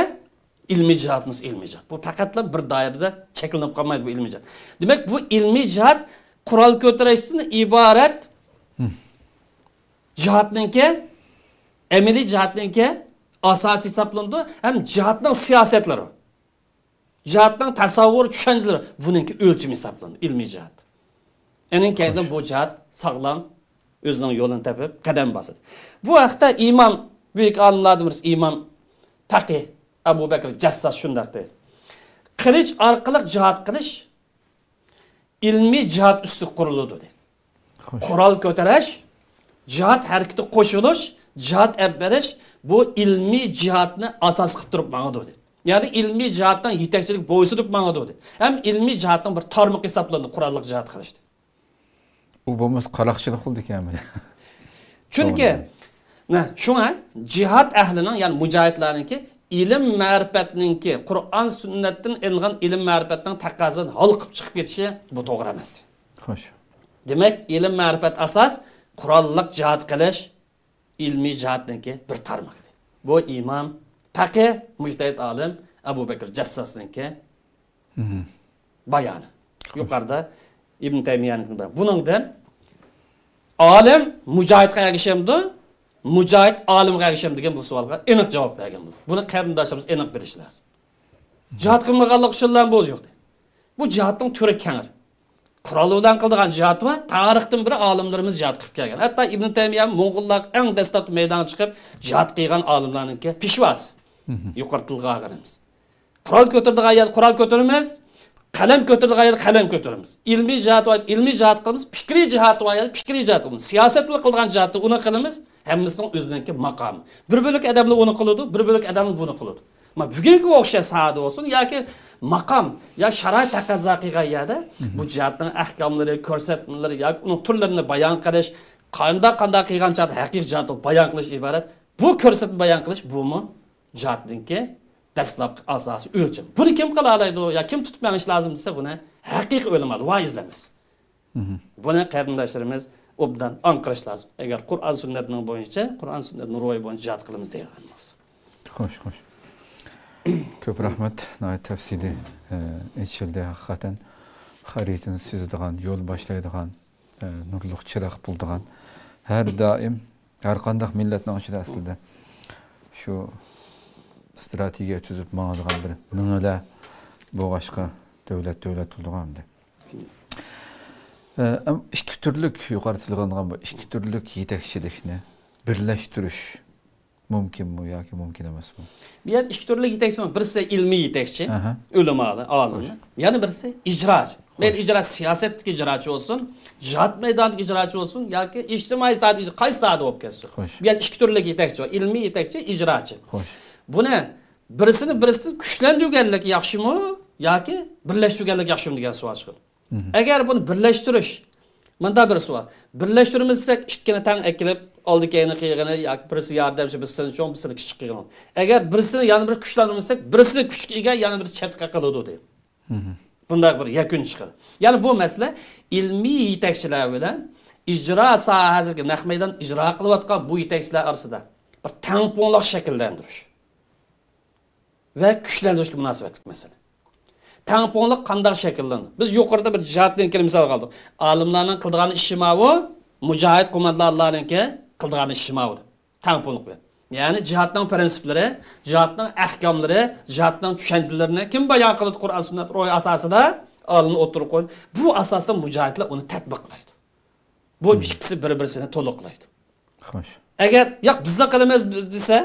ئىلمىي جىھاد، مۇشۇ ئىلمىي جىھاد. بۇ پەقەتلا بىر دائىرىدە چەكلىنىپ قالمايدۇ، بۇ ئىلمىي جىھاد. دېمەك، بۇ ئىلمىي جىھاد قورال كۆتۈرۈشتىن ئىبارەت جىھادنىڭكى، ئەمەلىي جىھادنىڭكى ئاساسى ھېسابلىنىدۇ، ھەم جىھادنىڭ سىياسەتلىرى، جىھادنىڭ تەسەۋۋۇر، چۈشەنچىلىرى بۇنىڭكى ئۆلچىمى ھېسابلىنىدۇ، ئىلمىي جىھاد. ئېنىڭ كەينىدىن بۇ جىھاد ساغلام ئۆزىنىڭ يولىنى تېپىپ قەدەم باسىدۇ. بۇ ھەقتە ئىمام، بۈيۈك ئالىملاردىن بىرسى ئىمام پەقىھ ئەبۇ بەكرى جەسساس شۇنداق دەيدۇ: «قىلىچ ئارقىلىق جىھاد قىلىش ئىلمىي جىھاد ئۈستىگە قۇرۇلىدۇ» دەيدۇ. قورال كۆتۈرۈش، جىھاد ھەرىكىتىگە قوشۇلۇش، جىھاد ئېلىپ بېرىش، بۇ ئىلمىي جىھادنى ئاساس قىلىپ تۇرۇپ ماڭىدۇ دەيدۇ. يەنى ئىلمىي جىھادنىڭ يېتەكچىلىك بويسۇنۇپ ماڭىدۇ دەيدۇ. ھەم ئىلمىي جىھادنىڭ بىر تارمىقى ھېسابلىنىدۇ قوراللىق جىھاد قىلىشتا. ئۇ بولمىسا قاراقچىلىق بولىدىكەن ئەمەلىيەتتە. چۈنكى، توغرا. نە، شۇڭا جىھاد ئەھلىنىڭ، يەنى مۇجاھىدلارنىڭكى ئىلىم مەرىپەتنىڭكى، قۇرئان سۈننەتتىن ئېلىنغان ئىلىم مەرىپەتنىڭ تەقەززاسىدىن ھالقىپ چىقىپ كېتىشى بۇ توغرا ئەمەس. خوش. دېمەك، ئىلىم مەرىپەت ئاساس، قوراللىق جىھاد قىلىش ئىلمىي جىھادنىڭكى بىر تارمىقى. بۇ ئىمام، پەقىھ، مۇجتەھىد ئالىم ئەبۇ بەكرى جەسساسنىڭكى بايانى. يۇقىرىدا ئىبن تەيمىيەنىڭكى بايانى. بۇنىڭدىن ئالىم مۇجاھىدقا ئەگىشەمدۇ، مۇجاھىد ئالىمغا ئەگىشەمدۇ دېگەن بۇ سوئالغا ئېنىق جاۋاب بەرگەن بولدۇق. بۇنى قېرىنداشلىرىمىز ئېنىق بىلىشى لازىم. جىھاد قىلمىغانلىق ئۈچۈنلا بۇ يوق. بۇ جىھادنىڭ تۈرى كەڭرى. قورال بىلەن قىلىدىغان جىھاد بار، تارىختىن بېرى ئالىملىرىمىز جىھاد قىلىپ كەلگەن. ھەتتا ئىبن تەيمىيە موڭغۇللارغا ئەڭ دەسلەپتە مەيدانغا چىقىپ جىھاد قىلغان ئالىملارنىڭكى پېشۋاسى. يۇقىرى تىلغا ئالغىنىمىز. قورال كۆتۈرىدىغان يەردە قورال كۆتۈرىمىز، قەلەم كۆتۈرىدىغان يەردە قەلەم كۆتۈرىمىز. ئىلمىي جىھاد ۋە ئىلمىي جىھاد قىلىمىز، پىكرىي جىھاد ۋە يەنە پىكرىي جىھاد قىلىمىز. سىياسەت بىلەن قىلىدىغان جىھادتا ئۇنى قىلىمىز، ھەممىسىنىڭ ئۆزىنىڭكى ماقامى. بىر بۆلەك ئادەملەر ئۇنى قىلىدۇ، بىر بۆلەك ئادەملەر بۇنى قىلىدۇ. مانا بۈگۈنكىگە ئوخشاش ساھەدە بولسۇن ياكى ماقام يا شارائىت تەقەززا قىلغان يەردە بۇ جىھادنىڭ ئەھكاملىرى، كۆرسەتمىلىرى ياكى ئۇنىڭ تۈرلىرىنى بايان قىلىش، قانداق قانداق قىلغان چاغدا ھەقىقىي جىھادنى بايان قىلىش ئىبارەت. بۇ كۆرسەتمە بايان قىلىش بۇمۇ جىھادنىڭكى دەسلەپكى ئاساسىي ئۆلچەم. بۇنى كىم قىلالايدۇ يا كىم تۇتۇپ مېڭىش لازىم دېسە، بۇنى ھەقىقىي ئۆلىمالار، ۋائىزلار ئەمەس. بۇنى قېرىنداشلىرىمىز ئوبدان ئاڭقىرىش لازىم. ئەگەر قۇرئان سۈننەتنىڭ بويىچە، قۇرئان سۈننەتنىڭ روھى بويىچە جىھاد قىلىمىز دەيدىغان بولسا. خوش، خوش. كۆپ رەھمەت. ناھايىتى تەپسىلىي، ئە، ئېچىلدى ھەقىقەتەن. خەرىتىنى سىزىدىغان، يول باشلايدىغان، ئە، نۇرلۇق چىراغ بولىدىغان. ھەر دائىم ھەر قانداق مىللەتنىڭ ئىچىدە ئەسلىدە شۇ ئىستراتېگىيە تۈزۈپ ماڭىدىغان بىر مېڭىلەر بولغاچقا دۆلەت دۆلەت بولىدىغان ئەمدى. ئە، ئەم، ئىككى تۈرلۈك يۇقىرى تىلغا ئالىنغان بۇ ئىككى تۈرلۈك يېتەكچىلىكنى بىرلەشتۈرۈش مۇمكىنمۇ ياكى مۇمكىن ئەمەسمۇ؟ بۇ يەردە ئىككى تۈرلۈك يېتەكچى بار. بىرسى ئىلمىي يېتەكچى، ئەھە. ئۆلىمالار، ئالىملار. خوش. يەنە بىرسى ئىجراچى. خوش. مەيلى ئىجرا سىياسەتتىكى ئىجراچى بولسۇن، جىھاد مەيدانىدىكى ئىجراچى بولسۇن ياكى ئىجتىمائىي ساھەدىكى ئىجرا-، قايسى ساھەدە بولۇپ كەتسۇن. خوش. بۇ يەردە ئىككى تۈرلۈك يېتەكچى بار. ئىلمىي يېتەكچى، ئىجراچى. خوش. بۇنى بىرسىنى بىرسىدىن كۈچلەندۈرگەنلىك ياخشىمۇ ياكى بىرلەشتۈرگەنلىك ياخشىمۇ دېگەن سوئال چىقىدۇ. ئەگەر بۇنى بىرلەشتۈرۈش، مۇنداق بىر سوئال. بىرلەشتۈرىمىز دېسەك، ئىككىنى تەڭ ئەكېلىپ، ئالدى كەينى قىلغىنى ياكى بىرسى ياردەمچى، بىرسى سىنى چوڭ، بىرسىنى كىچىك قىلغىنى. ئەگەر بىرسىنى يەنە بىر كۈچلەندۈرمىسەك، بىرسى كۈچكە ئىگە، يەنە بىرسى چەتكە قالىدۇ دەيدۇ. بۇنداق بىر يەكۈن چىقىدۇ. يەنى بۇ مەسىلە ئىلمىي يېتەكچىلەر بىلەن ئىجرا ساھەسىدىكى نەق مەيدان ئىجرا قىلىۋاتقان بۇ يېتەكچىلەر ئارىسىدا بىر تەڭپۇڭلۇق شەكىللەندۈرۈش ۋە كۈچلەندۈرۈشكە مۇناسىۋەتلىك مەسىلە. تەڭپۇڭلۇق قانداق شەكىللىنىدۇ؟ بىز يۇقىرىدا بىر جىھادنىڭكىنى مىسالغا ئالدۇق. ئالىملارنىڭ قىلىدىغان ئىشى ماۋۇ، مۇجاھىد قوماندانلارنىڭكى قىلىدىغان ئىشى ماۋۇ دەپ. تەڭپۇڭلۇق بىلەن. يەنى جىھادنىڭ پىرىنسىپلىرى، جىھادنىڭ ئەھكاملىرى، جىھادنىڭ چۈشەنچىلىرىنى كىم بايان قىلىدۇ؟ قۇرئان سۈننەت روھى ئاساسىدا ئالىمنى ئوتتۇرىغا قويىدۇ. بۇ ئاساستا مۇجاھىدلار ئۇنى تەتبىقلايدۇ. بۇ ئىككىسى بىر-بىرسىنى تولۇقلايدۇ. خوش. ئەگەر، ياق، بىزلا قىلىمىز دېسە،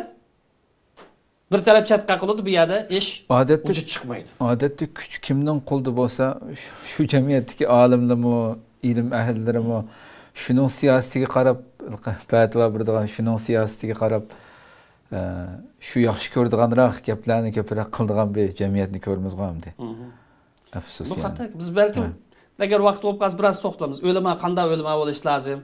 بىر تەرەپ چەتكە قىلىدۇ، بۇ يەردە ئىش ئادەتتە، ۋۇجۇد چىقمايدۇ. ئادەتتە كۈچ كىمنىڭ قولىدا بولسا، شۇ، شۇ جەمئىيەتتىكى ئالىملىرىمۇ، ئىلىم ئەھلىلىرىمۇ شۇنىڭ سىياسىتىگە قاراپ پەتىۋا بېرىدىغان، شۇنىڭ سىياسىتىگە قاراپ، ئە، شۇ ياخشى كۆرىدىغانراق گەپلەرنى كۆپرەك قىلىدىغان بىر جەمئىيەتنى كۆرىمىزغۇ ئەمدى. مھم. ئەپسۇس بۇ يەنى. خاتا. بىز بەلكىم، ھە. ئەگەر ۋاقىت بولۇپ قالسا، بىراز توختىلىمىز. ئۆلىما قانداق ئۆلىما بولۇشى لازىم؟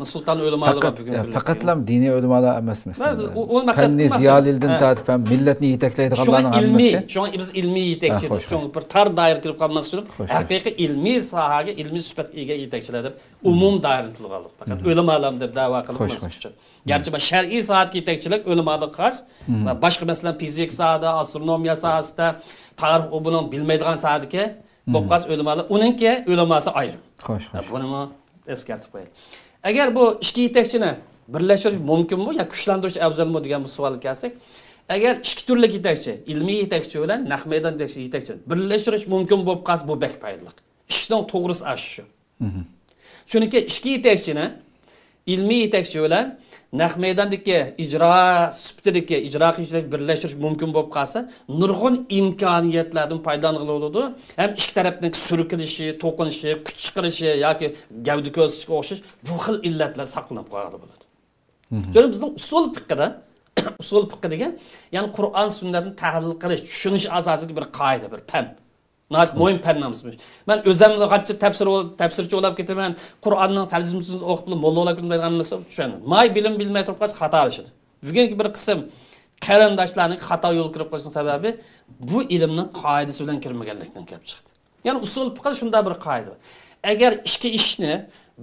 سۇلتان ئۆلىمالىرى بار بۈگۈن. پەقەتلا دىنىي ئۆلىمالار ئەمەس، مەسىلەن. پەننىي زىيالىيلىرىدىن تارتىپ ھەم مىللەتنى يېتەكلەيدىغانلارنىڭ ھەممىسى. شۇڭا بىز ئىلمىي يېتەكچى دەپ، چوڭ بىر تار دائىرە كىرىپ قالماسلىق ئۈچۈن، ھەقىقىي ئىلمىي ساھەگە، ئىلمىي سۈپەتكە ئىگە يېتەكچىلەر دەپ ئومۇم دائىرىنى تىلغا ئالدۇق. پەقەت ئۆلىمالار دەپ دەۋا قىلماسلىق ئۈچۈن. گەرچە بۇ شەرئىي ساھەدىكى يېتەكچىلىك ئۆلىمالىققا خاس ۋە باشقا، مەسىلەن، فىزىكا ساھەدە، ئاسترونومىيە ساھەسىدە، تارىخ ئۇ بۇنىڭ بىلمەيدىغان ساھەدىكى بولۇپ قالسا ئۆلىمالار، ئۇنىڭكى ئۆلىماسى ئايرىم. بۇنىمۇ ئەسكەرتىپ قويايلى. ئەگەر بۇ ئىككى يېتەكچىنى بىرلەشتۈرۈش مۇمكىنمۇ يا كۈچلەندۈرۈش ئەۋزەلمۇ دېگەن بۇ سوئالغا كەلسەك، ئەگەر ئىككى تۈرلۈك يېتەكچى، ئىلمىي يېتەكچى بىلەن نەق مەيدان يېتەكچى، يېتەكچى بىرلەشتۈرۈش مۇمكىن بولۇپ قالسا، بۇ بەك پايدىلىق. ئىشنىڭ توغرىسى ئاشۇ. چۈنكى ئىككى يېتەكچىنى، ئىلمىي يېتەكچى بىلەن نەق مەيداندىكى ئىجرا سۈپىتىدىكى، ئىجرا قىلىشنى بىرلەشتۈرۈش مۇمكىن بولۇپ قالسا، نۇرغۇن ئىمكانىيەتلەردىن پايدىلانغىلى بولىدۇ. ھەم ئىككى تەرەپنىڭ سۈركىلىشى، توقۇنۇشى، كۈچ چىقىرىشى ياكى گەۋدە كۆرسىتىشكە ئوخشاش بۇ خىل ئىللەتلەر ساقلىنىپ قالغىلى بولىدۇ. شۇڭا بىزنىڭ ئۇسۇل پىقىدا، ئۇسۇل پىقى دېگەن، يەنى قۇرئان سۈننەتنى تەھلىل قىلىش، چۈشىنىش ئاساسىدىكى بىر قائىدە، بىر پەن. ناھايىتى مۇھىم پەن نامىسى. مەن ئۆزۈم غاچچا تەپسىر، تەپسىرچى بولاپ كېتىمەن، قۇرئاننىڭ تەرجىمىسىنى ئوقۇپ، موللا بولاپ كېتىمەن دېگەن نېمىسى چۈشەنمەيدۇ. ماي بىلىم بىلمەي تۇرۇپ قالسا خاتالىشىدۇ. بۈگۈنكى بىر قىسىم قېرىنداشلارنىڭ خاتا يولغا كىرىپ قېلىشىنىڭ سەۋەبى بۇ ئىلىمنىڭ قائىدىسى بىلەن كىرمىگەنلىكتىن كېلىپ چىقتى. يەنى ئۇسۇل پىقىدا شۇنداق بىر قائىدە بار. ئەگەر ئىككى ئىشنى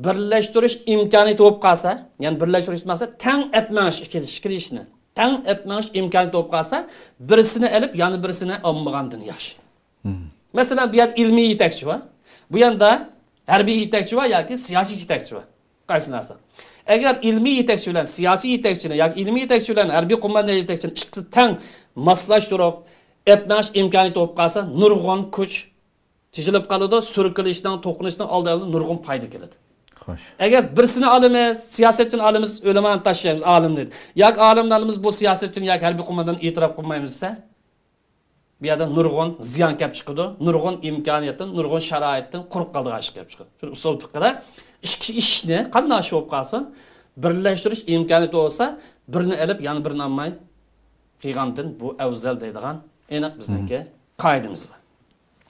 بىرلەشتۈرۈش ئىمكانىيىتى بولۇپ قالسا، يەنى بىرلەشتۈرۈش مەقسەت تەڭ ئەپ مېڭىش، ئىككى ئىككى ئىشنى تەڭ ئەپ مېڭىش ئىمكانىيىتى بولۇپ قالسا، بىرسىنى ئېلىپ، يەنە بىرسىنى ئالمىغاندىن ياخشى. مەسىلەن، بۇ يەردە ئىلمىي يېتەكچى بار، بۇ ياندا ھەربىي يېتەكچى بار ياكى سىياسىي يېتەكچى بار. قايسىنى ئالساق؟ ئەگەر ئىلمىي يېتەكچى بىلەن سىياسىي يېتەكچىنى ياكى ئىلمىي يېتەكچى بىلەن ھەربىي قوماندان يېتەكچىنى ئىككىسى تەڭ ماسلاشتۇرۇپ، ئەپ مېڭىش ئىمكانىيىتى بولۇپ قالسا، نۇرغۇن كۈچ تېجىلىپ قالىدۇ، سۈركىلىشنىڭ، توقۇنۇشنىڭ ئالدىنى ئالىدۇ، نۇرغۇن پايدا كېلىدۇ. خوش. ئەگەر بىرسىنى ئالىمىز، سىياسەتچىنى ئالىمىز، ئۆلىمانى تاشلايمىز، ئالىمنى. ياكى ئالىمنى ئالىمىز، بۇ سىياسەتچىنى ياكى ھەربىي قومانداننى ئېتىراپ قىلمايمىز دېسە، بۇ يەردە نۇرغۇن زىيان كەپ چىقىدۇ، نۇرغۇن ئىمكانىيەتتىن، نۇرغۇن شارائىتتىن قۇرۇق قالىدىغان ئىش كېلىپ چىقىدۇ. شۇڭا ئۇسۇل پىقىدا ئىككى ئىشنى قانداق ئىش بولۇپ قالسۇن، بىرلەشتۈرۈش ئىمكانىيىتى بولسا، بىرنى ئېلىپ، يەنە بىرنى ئالماي قىلغاندىن بۇ ئەۋزەل دەيدىغان ئېنىق بىزنىڭكى قائىدىمىز بار.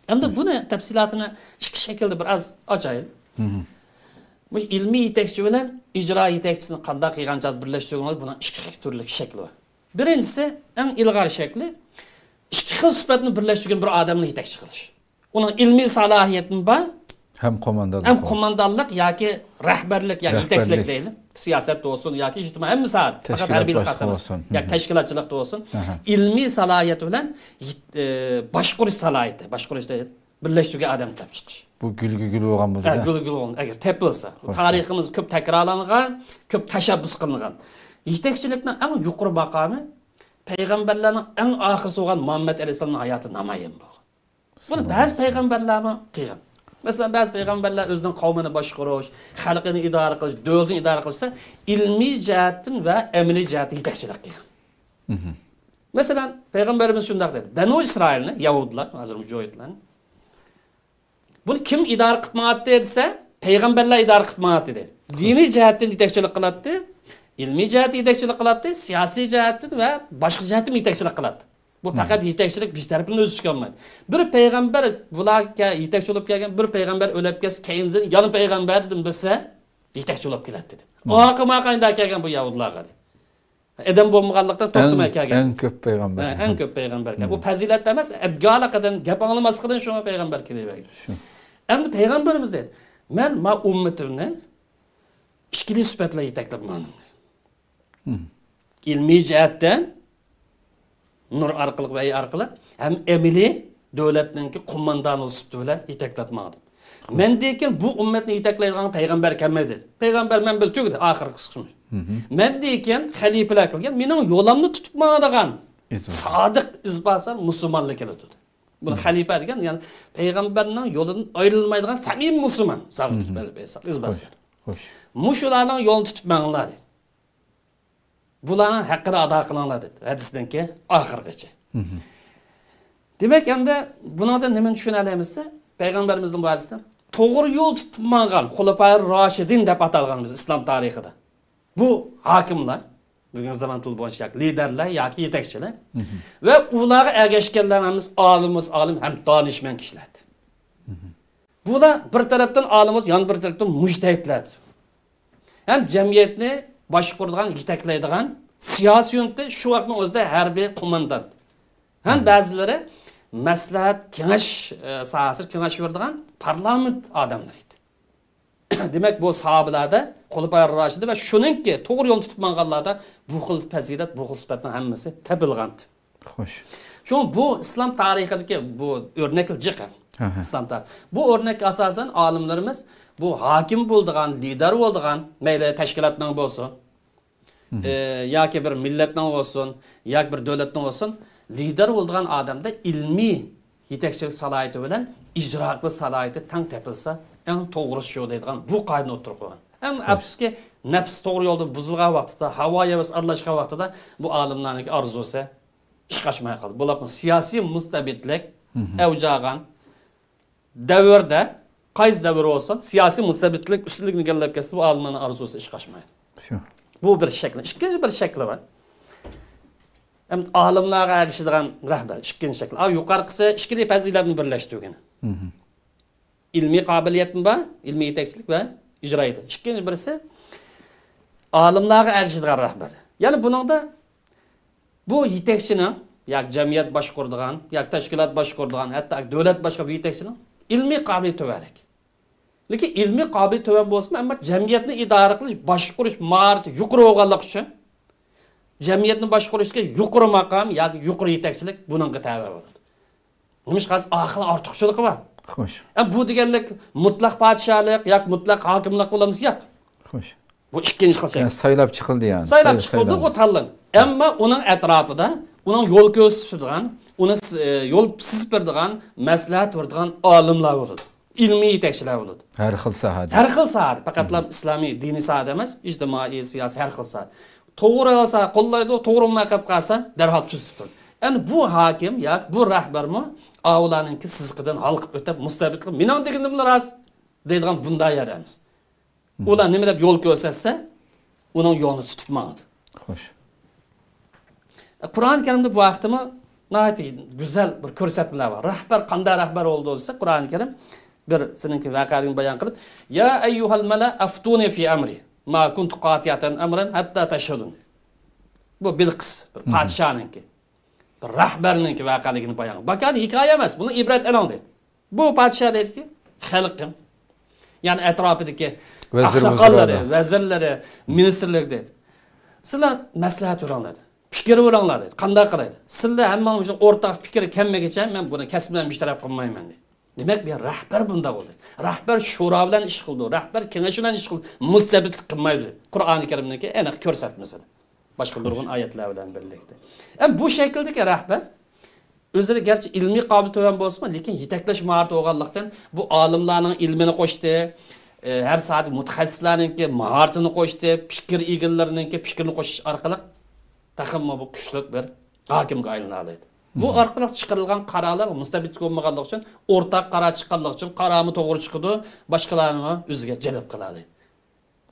ئەمدى بۇنى تەپسىلاتىنى ئىككى شەكىلدە بىر ئاز ئاچايلى. مۇشۇ ئىلمىي يېتەكچى بىلەن ئىجرا يېتەكچىسىنى قانداق قىلغان چاغدا بىرلەشتۈرگەن بولىدۇ، بۇنىڭ ئىككى خىل تۈرلۈك شەكلى بار. بىرىنچىسى، ئەڭ ئىلغار شەكلى، ئىككى خىل سۈپەتنى بىرلەشتۈرگەن بىر ئادەمنى يېتەكچى قىلىش. ئۇنىڭ ئىلمىي سالاھىيىتىمۇ بار، ھەم قوماندانلىق، ھەم قوماندانلىق ياكى رەھبەرلىك ياكى يېتەكچىلىك دەيلى. سىياسەتتە بولسۇن ياكى ئىجتىمائىي ھەممە ساھەدە، پەقەت ھەربىيلىك خاس ئەمەس. ياكى تەشكىلاتچىلىقتا بولسۇن. ئىلمىي سالاھىيىتى بىلەن يېت-، ئى، باشقۇرۇش سالاھىيىتى، باشقۇرۇشتا بىرلەشتۈرگەن ئادەم تېپىپ چىقىش. بۇ گۈلگە گۈل بولغان بولىدۇ. ھە، گۈلگە گۈل بولغان. ئەگەر تېپىلسا. بۇ تارىخىمىز كۆپ تەكرارلانغان، كۆپ تەشەببۇس قىلىنغان. يېتەكچىلىكنىڭ ئەڭ يۇقىرى ماقامى پەيغەمبەرلەرنىڭ ئەڭ ئاخىرسى بولغان مۇھەممەد ئەلەيھىسسالامنىڭ ھاياتىدا نامايان بولغان. بۇنى بەزى پەيغەمبەرلەرمۇ قىلغان. مەسىلەن، بەزى پەيغەمبەرلەر ئۆزىنىڭ قەۋمىنى باشقۇرۇش، خەلقىنى ئىدارە قىلىش، دۆلىتىنى ئىدارە قىلىشتا ئىلمىي جەھەتتىن ۋە ئەمەلىي جەھەتتىن يېتەكچىلىك قىلغان. مەسىلەن، پەيغەمبىرىمىز شۇنداق دېدى، بەنۇ ئىسرائىلنى، يەھۇدىيلار، ھازىر مۇجاھىدلارنى، بۇنى كىم ئىدارە قىلىپ ماڭاتتى دېسە، پەيغەمبەرلەر ئىدارە قىلىپ ماڭاتتى دېدى. دىنىي جەھەتتىن يېتەكچىلىك قىلاتتى، ئىلمىي جەھەتتىن يېتەكچىلىك قىلاتتى، سىياسىي جەھەتتىن ۋە باشقا جەھەتتىن يېتەكچىلىك قىلاتتى. بۇ پەقەت يېتەكچىلىك بىر تەرىپىدىن ئۆز ئىشىگە ئالمايدۇ. بىر پەيغەمبەر بۇلارغا يېتەكچى بولۇپ كەلگەن، بىر پەيغەمبەر ئۆلۈپ كەتسە، كەينىدىن يەنە پەيغەمبەر دېدىم بىلسە، يېتەكچى بولۇپ كېلەتتى دېدى. ئاقىما قايدا كەلگەن بۇ يەھۇدىيلارغا دېدى. ئادەم بولمىغانلىقتىن توختىماي كەلگەن. ئەڭ كۆپ پەيغەمبەر. ھە، ئەڭ كۆپ پەيغەمبەر كەلگەن. بۇ پەزىلەت ئەمەس، ئەبگالىقىدىن، گەپ ئاڭلىماسلىقىدىن شۇڭا پەيغەمبەر كېلىۋەرگەن. ئەمدى پەيغەمبىرىمىز دەيدۇ، مەن ما ئۈممىتىمنى ئىككىلى سۈپەت بىلەن يېتەكلەپ ماڭدىم. ئىلمىي جەھەتتىن نۇر ئارقىلىق، ۋەھىي ئارقىلىق ھەم ئەمەلىي دۆلەتنىڭكى قوماندانى سۈپىتى بىلەن يېتەكلەپ ماڭدىم. مەندىن كېيىن بۇ ئۈممەتنى يېتەكلەيدىغان پەيغەمبەر كەلمەيدۇ دېدى. پەيغەمبەر مەن بىلەن تۈگىدى، ئاخىرقى قىسمى. مەندىن كېيىن خەلىپىلەر كەلگەن، مېنىڭ يولۇمنى تۇتۇپ ماڭىدىغان سادىق ئىزباسار مۇسۇلمانلار كېلىدۇ دېدى. بۇنى خەلىپە دېگەن، يەنى پەيغەمبەرنىڭ يولىدىن ئايرىلمايدىغان سەمىمىي مۇسۇلمان، سادىق ئىزباسار، ئىزباسار. مۇشۇلارنىڭ يولىنى تۇتۇپ ماڭىڭلار دېدى. بۇلارنىڭ ھەققىنى ئادا قىلىڭلار دېدى، ھەدىسنىڭكى ئاخىرىغىچە. دېمەك، ئەمدى بۇنىڭدىن نېمىنى چۈشىنەلەيمىز دېسە، پەيغەمبىرىمىزنىڭ بۇ ھەدىسىدە توغرا يول تۇتۇپ ماڭغان خۇلەپائىر راشىدىن دەپ ئاتالغان بىز ئىسلام تارىخىدا. بۇ ھاكىملار، بۈگۈنكى زامان تىلى بويىچە ياكى لىدەرلەر ياكى يېتەكچىلەر. ۋە ئۇلارغا ئەگەشكەنلەر ھەممىسى ئالىمىز، ئالىم ھەم دانىشمەن كىشىلەر. بۇلار بىر تەرەپتىن ئالىمىز، يەنە بىر تەرەپتىن مۇجتەھىدلەر. ھەم جەمئىيەتنى باشقۇرىدىغان، يېتەكلەيدىغان سىياسىي يۇنتى، شۇ ۋاقىتنىڭ ئۆزىدە ھەربىي قوماندانت. ھەم بەزىلىرى مەسلىھەت، كېڭەش، ئە، ساھەسىدە كېڭەش بېرىدىغان پارلامېنت ئادەملىرى ئىدى. دېمەك، بۇ ساھابىلەردە خۇلىپاي راشىدى ۋە شۇنىڭكى توغرا يولنى تۇتۇپ ماڭغانلاردا بۇ خىل پەزىلەت، بۇ خىل سۈپەتنىڭ ھەممىسى تېپىلغانىدى. خوش. شۇڭا بۇ ئىسلام تارىخىدىكى بۇ ئۆرنەكلەر جىق. ئىسلام تارىخى. بۇ ئۆرنەككە ئاساسەن ئالىملىرىمىز بۇ ھاكىم بولىدىغان، لىدەر بولىدىغان، مەيلى تەشكىلاتنىڭ بولسۇن، ئى، ياكى بىر مىللەتنىڭ بولسۇن، ياكى بىر دۆلەتنىڭ بولسۇن، لىدەر بولىدىغان ئادەمدە ئىلمىي يېتەكچىلىك سالاھىيىتى بىلەن ئىجرا قىلىش سالاھىيىتى تەڭ تېپىلسا، ئەڭ توغرىسى شۇ دەيدىغان بۇ قائىدىنى ئوتتۇرىغا قويغان. ئەمما ئەپسۇسكى، نەپس توغرا يولدا بۇزۇلغان ۋاقتىدا، ھاۋا ھەۋەس ئارىلاشقان ۋاقتىدا بۇ ئالىملارنىڭكى ئارزۇسى ئىشقا ئاشماي قالدى. بولۇپمۇ سىياسىي مۇستەبىتلىك ئەۋج ئالغان دەۋردە، قايسى دەۋر بولسۇن، سىياسىي مۇستەبىتلىك ئۈستۈنلۈكنى ئىگىلەپ كەتسە، بۇ ئالىملارنىڭ ئارزۇسى ئىشقا ئاشمايدۇ. شۇ. بۇ بىر شەكلى. ئىككىنچى بىر شەكلى بار. ئەمدى ئالىملارغا ئەگىشىدىغان رەھبەر، ئىككىنچى شەكىل. ئا، يۇقىرىقىسى ئىككىلا پەزىلەتنى بىرلەشتۈرگىنى. ئىلمىي قابىلىيەتمۇ بار، ئىلمىي يېتەكچىلىك ۋە ئىجرا يېتەكچىلىك. ئىككىنچى بىرسى ئالىملارغا ئەگىشىدىغان رەھبەر. يەنى بۇنىڭدا بۇ يېتەكچىنىڭ ياكى جەمئىيەت باشقۇرىدىغان، ياكى تەشكىلات باشقۇرىدىغان، ھەتتا دۆلەت باشقۇرىدىغان بۇ يېتەكچىنىڭ ئىلمىي قابىلىيىتى تۆۋەنرەك. لېكىن ئىلمىي قابىلىيىتى تۆۋەن بولسىمۇ، ئەمما جەمئىيەتنى ئىدارە قىلىش، باشقۇرۇش ماھارىتى يۇقىرى بولغانلىقى ئۈچۈن، جەمئىيەتنى باشقۇرۇشتىكى يۇقىرى ماقام ياكى يۇقىرى يېتەكچىلىك بۇنىڭغا تەۋە بولىدۇ. نېمىشقا دېسە، ئاقىل ئارتۇقچىلىقى بار. خوش. ئە، بۇ دېگەنلىك مۇتلەق پادىشاھلىق ياكى مۇتلەق ھاكىملىق بولامسا؟ ياق. خوش. بۇ ئىككىنچى خىل شەكىل. يەنى سايلاپ چىقىلدى يەنى. سايلاپ چىقىلدى، ئۇ تاللاندى. ئەمما ئۇنىڭ ئەتراپىدا ئۇنىڭ يول كۆرسىتىدىغان، ئۇنى س-، ئە، يول سىزىپ بېرىدىغان، مەسلىھەت بېرىدىغان ئالىملار بولىدۇ. ئىلمىي يېتەكچىلەر بولىدۇ. ھەر خىل ساھەدە. ھەر خىل ساھەدە. پەقەتلا ئىسلامىي دىنىي ساھەدە ئەمەس، ئىجتىمائىي، سىياسىي، ھەر خىل ساھە. توغرا بولسا قوللايدۇ، توغرا بولماي قېلىپ قالسا، دەرھال تۈزىتىپ تۇرىدۇ. ئەمدى بۇ ھاكىم ياكى بۇ رەھبەرمۇ ئاۋۇلارنىڭكى سىزىقىدىن ھالقىپ ئۆتۈپ، مۇستەبىتلىق، مېنىڭ دېگىنىملا راست دەيدىغان بۇنداق يەردە ئەمەس. ئۇلار نېمە دەپ يول كۆرسەتسە، ئۇنىڭ يولىنى تۇتۇپ ماڭىدۇ. خوش. قۇرئان كەرىمدە بۇ ھەقتىمۇ ناھايىتى گۈزەل بىر كۆرسەتمىلەر بار. رەھبەر قانداق رەھبەر بولىدۇ دېسە، قۇرئان كەرىم بىر سېنىڭكى ۋەقەلىكنى بايان قىلىپ، يا ئەييۇھەل مەلە ئەفتۇنى فى ئەمرى ما كۇنتۇ قاتىئەتەن ئەمرەن ھەتتا تەشھەدۇن. بۇ بىلقىس، بىر پادىشاھنىڭكى، بىر رەھبەرنىڭكى ۋەقەلىكىنى بايان قىلىپ. بۇ ھېكايە ئەمەس، بۇنى ئىبرەت ئېلىڭ دەيدۇ. بۇ پادىشاھ دەيدىكى، خەلقىم، يەنى ئەتراپىدىكى ئاقساقاللىرى، ۋەزىرلىرى، مىنىستىرلىرى دەيدۇ. سىلەر مەسلىھەت بېرىڭلار دەيدۇ. پىكىر بېرىڭلار دەيدۇ. قانداق قىلاي دەيدۇ. سىلەر ھەممىڭلار ئورتاق پىكىر كەلمىگىچە مەن بۇنى كەسىپ بىلەن بىر تەرەپ قىلمايمەن دەيدۇ. دېمەك، بۇ رەھبەر بۇنداق بولدى. رەھبەر شورا بىلەن ئىش قىلىدۇ. رەھبەر كېڭەش بىلەن ئىش قىلىدۇ. مۇستەبىتلىك قىلمايدۇ. قۇرئانى كەرىمنىڭكى ئېنىق كۆرسەتمىسى. باشقا نۇرغۇن ئايەتلەر بىلەن بىرلىكتە. ئەمما بۇ شەكىلدىكى رەھبەر ئۆزىنى گەرچە ئىلمىي قابىلىيىتى تۆۋەن بولسىمۇ، لېكىن يېتەكلەش ماھارىتى بولغانلىقتىن، بۇ ئالىملارنىڭ ئىلمىنى قوشتى، ئە، ھەر ساھەدە مۇتەخەسسىسلەرنىڭكى ماھارىتىنى قوشتى، پىكىر ئىگىلىرىنىڭكى پىكرىنى قوشۇش ئارقىلىق تېخىمۇ بۇ كۈچلۈك بىر ھاكىمگە ئايلىنالايدۇ. بۇ ئارقىلىق چىقىرىلغان قارارلار مۇستەبىت بولمىغانلىقى ئۈچۈن، ئورتاق قارار چىققانلىقى ئۈچۈن، قارارمۇ توغرا چىقىدۇ، باشقىلارنىمۇ ئۆزىگە جەلپ قىلالايدۇ.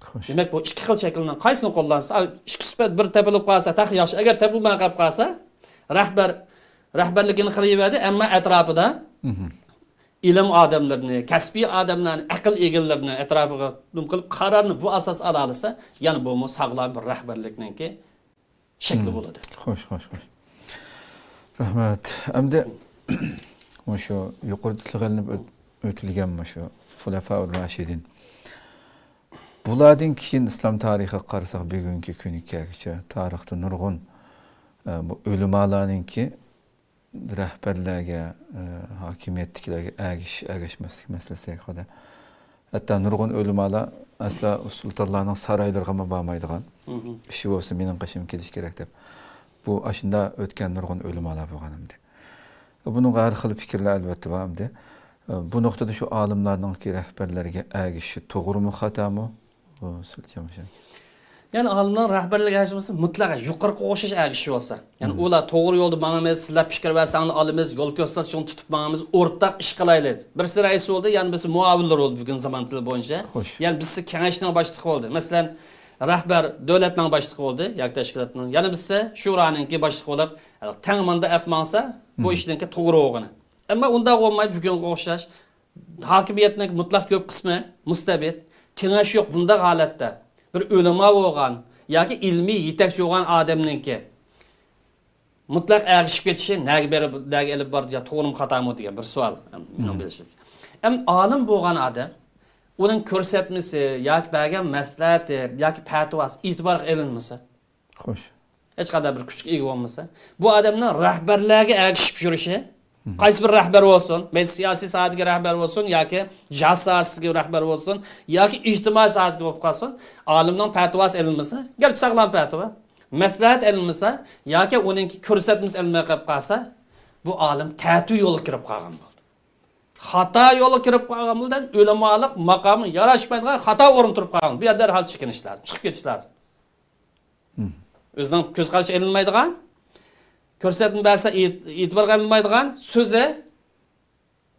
خوش. دېمەك، بۇ ئىككى خىل شەكىلنىڭ قايسىنى قوللانسا، ئىككى سۈپەت بىر تېپىلىپ قالسا، تېخى ياخشى. ئەگەر تېپىلماي قېلىپ قالسا، رەھبەر رەھبەرلىكىنى قىلىۋەردى، ئەمما ئەتراپىدا ئىلىم ئادەملىرىنى، كەسپىي ئادەملەرنى، ئەقىل ئىگىلىرىنى ئەتراپىغا دۇم قىلىپ، قارارنى بۇ ئاساس ئالالايسا، يەنە بۇمۇ ساغلام بىر رەھبەرلىكنىڭكى شەكلى بولىدۇ. خوش، خوش، خوش. رەھمەت. ئەمدى مۇشۇ يۇقىرىدا تىلغا ئېلىنىپ ئۆت-، ئۆتۈلگەن مۇشۇ خۇلەفائۇر راشىدىن. بۇلاردىن كېيىن ئىسلام تارىخىغا قارىساق، بۈگۈنكى كۈنگە كەلگۈچە تارىختا نۇرغۇن، ئە، بۇ ئۆلىمالارنىڭكى رەھبەرلەرگە، ئە، ھاكىمىيەتتىكىلەرگە ئەگىشىش، ئەگەشمەسلىك مەسىلىسى ھەققىدە. ھەتتا نۇرغۇن ئۆلىمالار ئەسلا سۇلتانلارنىڭ سارايلىرىغىمۇ بارمايدىغان، ئىشى بولسا مېنىڭ قېشىمغا كېلىشى كېرەك دەپ. بۇ ئاشۇنداق ئۆتكەن نۇرغۇن ئۆلىمالار بولغان ئەمدى. بۇنىڭغا ھەر خىل پىكىرلەر ئەلۋەتتە بار ئەمدى. بۇ نۇقتىدا شۇ ئالىملارنىڭكى رەھبەرلەرگە ئەگىشىشى توغرىمۇ، خاتامۇ؟ بۇ سىلچە مۇشۇ. يەنى ئالىملار رەھبەرلىك ئەگىشىش بولسا، مۇتلەق يۇقىرىقى ئوخشاش ئەگىشىش بولسا. يەنى ئۇلار توغرا يولدا ماڭىمىز، سىلەر پىكىر بەرسەڭلار ئالىمىز، يول كۆرسەتسە شۇنى تۇتۇپ ماڭىمىز، ئورتاق ئىش قىلايلى. بىرسى رەئىس بولدى، يەنە بىرسى مۇئاۋىنلار بولدى بۈگۈن زامان تىلى بويىچە. خوش. يەنە بىرسى كېڭەشنىڭ باشلىقى بولدى. مەسىلەن، رەھبەر دۆلەتنىڭ باشلىقى بولدى ياكى تەشكىلاتنىڭ. يەنە بىرسى شۇرانىڭكى باشلىقى بولۇپ، تەڭ ماندا ئەپ ماڭسا، بۇ ئىشنىڭكى توغرا بولغىنى. ئەمما ئۇنداق بولماي، بۈگۈنگە ئوخشاش ھاكىمىيەتنىڭ مۇتلەق كۆپ قىسمى مۇستەبىت، كېڭەش يوق. بۇنداق ھالەتتە بىر ئۆلىما بولغان ياكى ئىلمىي يېتەكچى بولغان ئادەمنىڭكى مۇتلەق ئەگىشىپ كېتىشى نەگە بېرىپ، نەگە ئېلىپ بارىدۇ يا توغرىمۇ خاتامۇ دېگەن بىر سوئال. مېنىڭ بىلىشىمچە. ئەمما ئالىم بولغان ئادەم، ئۇنىڭ كۆرسەتمىسى ياكى بەرگەن مەسلىھەتى ياكى پەتىۋاسى ئېتىبارغا ئېلىنمىسا، خوش. ھېچقانداق بىر كۈچكە ئىگە بولمىسا، بۇ ئادەمنىڭ رەھبەرلەرگە ئەگىشىپ يۈرۈشى، قايسى بىر رەھبەر بولسۇن، مەيلى سىياسىي ساھەدىكى رەھبەر بولسۇن ياكى جاھات ساھەسىدىكى رەھبەر بولسۇن ياكى ئىجتىمائىي ساھەدىكى بولۇپ قالسۇن، ئالىمنىڭ پەتىۋاسى ئېلىنمىسا، گەرچە ساغلام پەتىۋا، مەسلىھەت ئېلىنمىسا ياكى ئۇنىڭكى كۆرسەتمىسى ئېلىنماي قېلىپ قالسا، بۇ ئالىم تەتۈ يولغا كىرىپ قالغان بولىدۇ. خاتا يولغا كىرىپ قالغان بولىدۇ، ئۆلىمالىق ماقامى ياراشمايدىغان خاتا ئورۇندا تۇرۇپ قالغان. بۇ يەردە دەرھال چېكىنىش لازىم، چىقىپ كېتىش لازىم. ئۆزىنىڭ كۆز قارىشى ئېلىنمايدىغان، كۆرسەتمە بەرسە ئېت-، ئېتىبارغا ئېلىنمايدىغان، سۆزى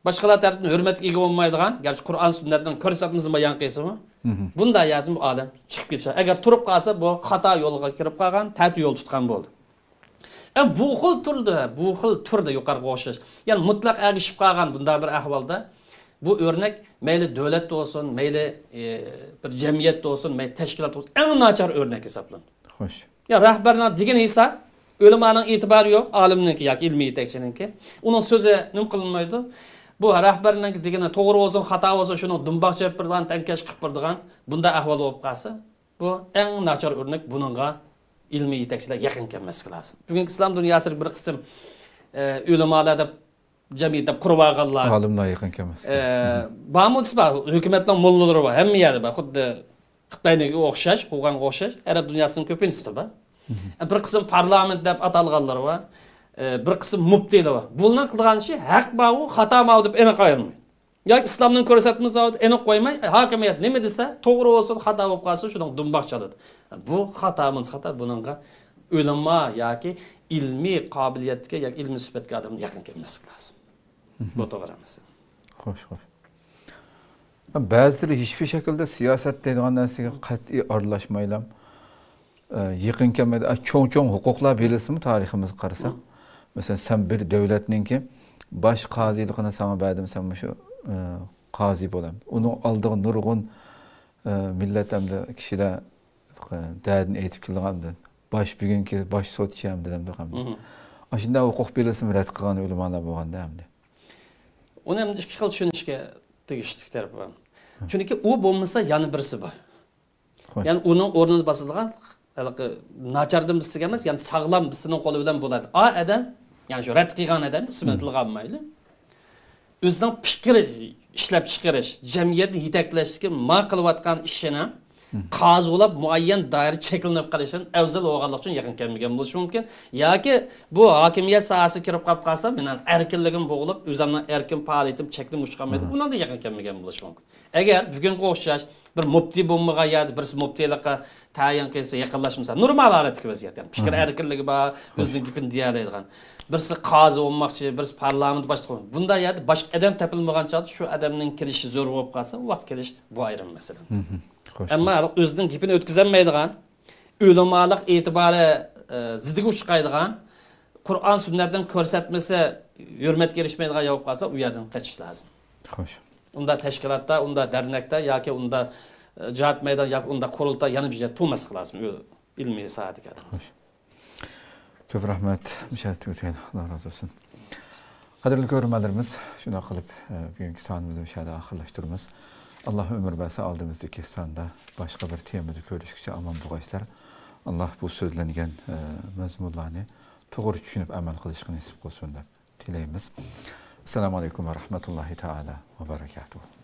باشقىلار تەرىپىدىن ھۆرمەتكە ئىگە بولمايدىغان، گەرچە قۇرئان سۈننەتنىڭ كۆرسەتمىسىنى بايان قىلسىمۇ، بۇنداق يەردىن بۇ ئالىم چىقىپ كېتىشى. ئەگەر تۇرۇپ قالسا، بۇ خاتا يولغا كىرىپ قالغان، تەتۈ يول تۇتقان بولدى. ئەمما بۇ خىل تۈردە، بۇ خىل تۈردە يۇقىرىقىغا ئوخشاش، يەنى مۇتلەق ئەگىشىپ قالغان بۇنداق بىر ئەھۋالدا، بۇ ئۆرنەك مەيلى دۆلەتتە بولسۇن، مەيلى، ئى، بىر جەمئىيەتتە بولسۇن، مەيلى تەشكىلاتتا بولسۇن، ئەڭ ناچار ئۆرنەك ھېسابلىنىدۇ. خوش. يا رەھبەرنىڭ دېگىنى ھېساب، ئۆلىمانىڭ ئېتىبارى يوق، ئالىمنىڭكى ياكى ئىلمىي يېتەكچىنىڭكى. ئۇنىڭ سۆزى نېمە قىلىنمايدۇ؟ بۇ رەھبەرنىڭ دېگىنى توغرا بولسۇن، خاتا بولسۇن، شۇنىڭ دۇمباق چېپىپ بېرىدىغان، تەڭكەش قىلىپ بېرىدىغان بۇنداق ئەھۋال بولۇپ قالسا، بۇ ئەڭ ناچار ئۆرنەك، بۇنىڭغا ئىلمىي يېتەكچىلەر يېقىن كەلمەسلىكى لازىم. بۈگۈنكى ئىسلام دۇنياسىدا بىر قىسىم، ئە، ئۆلىمالار دەپ جەمئىيەت دەپ قۇرۇۋالغانلار، ئالىملار يېقىن كەلمەسلىكى. ئە، بارمۇ دېسە بار، ھۆكۈمەتنىڭ موللىلىرى بار، ھەممە يەردە بار. خۇددى خىتاينىڭكىگە ئوخشاش، قوغانغا ئوخشاش، ئەرەب دۇنياسىنىڭ كۆپىنچىسىدە بار. ئە، بىر قىسىم پارلامېنت دەپ ئاتالغانلىرى بار. ئە، بىر قىسىم مۇپتىلار بار. بۇلارنىڭ قىلغان ئىشى ھەق ماۋۇ، خاتا ماۋۇ دەپ ئېنىق ئايرىمايدۇ. ياكى ئىسلامنىڭ كۆرسەتمىسى ئېنىق قويماي، ھاكىمىيەت نېمە دېسە، توغرا بولسۇن، خاتا بولۇپ قالسۇن، شۇنىڭ دۇمباق چالىدۇ. بۇ خاتا، بۇنىسى خاتا، بۇنىڭغا ئۆلىما ياكى ئىلمىي قابىلىيەتكە ياكى ئىلمىي سۈپەتكە ئادەم يېقىن كەلمەسلىك لازىم. بۇ توغرا ئەمەس. خوش، خوش. بەزىلىرى ھېچبىر شەكىلدە سىياسەت دەيدىغان نەرسىگە قەتئىي ئارىلاشمايلا، ئە، يېقىن كەلمەيدۇ. ئە، چوڭ-چوڭ ھوقۇقلار بېرىلسىمۇ، تارىخىمىزغا قارىساق، مەسىلەن، سەن بىر دۆلەتنىڭكى باش قازىلىقىنى ساڭا بەردىم، سەن مۇشۇ، ئە، قازى بول ئەمدى. ئۇنىڭ ئالدىغا نۇرغۇن، ئە، مىللەت ئەمدى كىشىلەر، ئە، دەردىنى ئېيتىپ كېلىدىغان ئەمدى. باش، بۈگۈنكى باش سوتچى ئەمدى دەمدۇق ئەمدى. ئاشۇنداق ھوقۇق بېرىلسىمۇ رەت قىلغان ئۆلىمالار بولغاندا ئەمدى. ئۇنى ئەمدى ئىككى خىل چۈشىنىشكە تېگىشلىك تەرىپى بار. چۈنكى ئۇ بولمىسا يەنە بىرسى بار. خوش. يەنى ئۇنىڭ ئورنىنى باسىدىغان، ھېلىقى ناچاردىن بىرسىگە ئەمەس، يەنى ساغلام بىرسىنىڭ قولى بىلەن بولىدۇ. ئا ئادەم، يەنى شۇ رەت قىلغان ئادەم، ئىسمىنى تىلغا ئالمايلى. ئۆزىنىڭ پىكرى ئىشلەپ چىقىرىش، جەمئىيەتنى يېتەكلەشتىكى ما قىلىۋاتقان ئىشىنى قازى بولاپ مۇئەييەن دائىرە چەكلىنىپ قېلىشىدىن ئەۋزەل بولغانلىقى ئۈچۈن يېقىن كەلمىگەن بولۇشى مۇمكىن. ياكى بۇ ھاكىمىيەت ساھەسىگە كىرىپ قاپ قالسا، مېنىڭ ئەركىنلىكىم بوغۇلۇپ، ئۆزۈمنىڭ ئەركىن پائالىيىتىم چەكلىمە ئۇچرىغان بولىدۇ، ئۇنىڭدا يېقىن كەلمىگەن بولۇشى مۇمكىن. ئەگەر بۈگۈنگە ئوخشاش بىر مۇپتى بولمىغان يەردە بىرسى مۇپتىلىققا تەيىن قىلسا، يېقىنلاشمىسا، نورمال ھالەتتىكى ۋەزىيەت، يەنى پىكىر ئەركىنلىكى بار، ئۆزىنىڭ گېپىنى دېيەلەيدىغان، بىرسى قازى بولماقچى، بىرسى پارلامېنت باشلىقى، بۇنداق يەردە باشقا ئادەم تېپىلمىغان چاغدا شۇ ئادەمنىڭ كېلىشى زۆرۈر بولۇپ قالسا، ئۇ ۋاقىت كېلىش، بۇ ئايرىم مەسىلە. خوش. ئەمما ئۆزىنىڭ گېپىنى ئۆتكۈزەلمەيدىغان، ئۆلىمالىق ئېتىبارى، ئە، زىدىگە ئۇچرايدىغان، قۇرئان سۈننەتنىڭ كۆرسەتمىسى ھۆرمەتكە ئېرىشمەيدىغان يول بولۇپ قالسا، ئۇ يەردىن قېچىش لازىم. خوش. ئۇنداق تەشكىلاتتا، ئۇنداق دەرنەكتە ياكى ئۇنداق، ئە، جاھات مەيدان ياكى ئۇنداق قۇرۇلتاي يەنە بىر يەردە تۇرماسلىق لازىم، ئىلمىي ساھەدىكى ئادەم. خوش. كۆپ رەھمەت، مۇشۇ يەردە تۈگىتەيلى. ئاللا رازى بولسۇن. قەدىرلىك كۆرۈرمەنلىرىمىز، شۇنداق قىلىپ، ئە، بۈگۈنكى سانىمىزنى مۇشۇ يەردە ئاخىرلاشتۇرىمىز. ئاللا ئۆمۈر بەرسە، ئالدىمىزدىكى ساندا باشقا بىر تېمىدا كۆرۈشكىچە ئامان بولغايسىلەر. ئاللا بۇ سۆزلەنگەن، ئە، مەزمۇنلارنى توغرا چۈشىنىپ ئەمەل قىلىشقا نېسىپ قىلسۇن دەپ تىلەيمىز. ئەسسالامۇ ئەلەيكۇم ۋە رەھمەتۇللاھى تائالا ۋە بەرەكاتۇھۇ.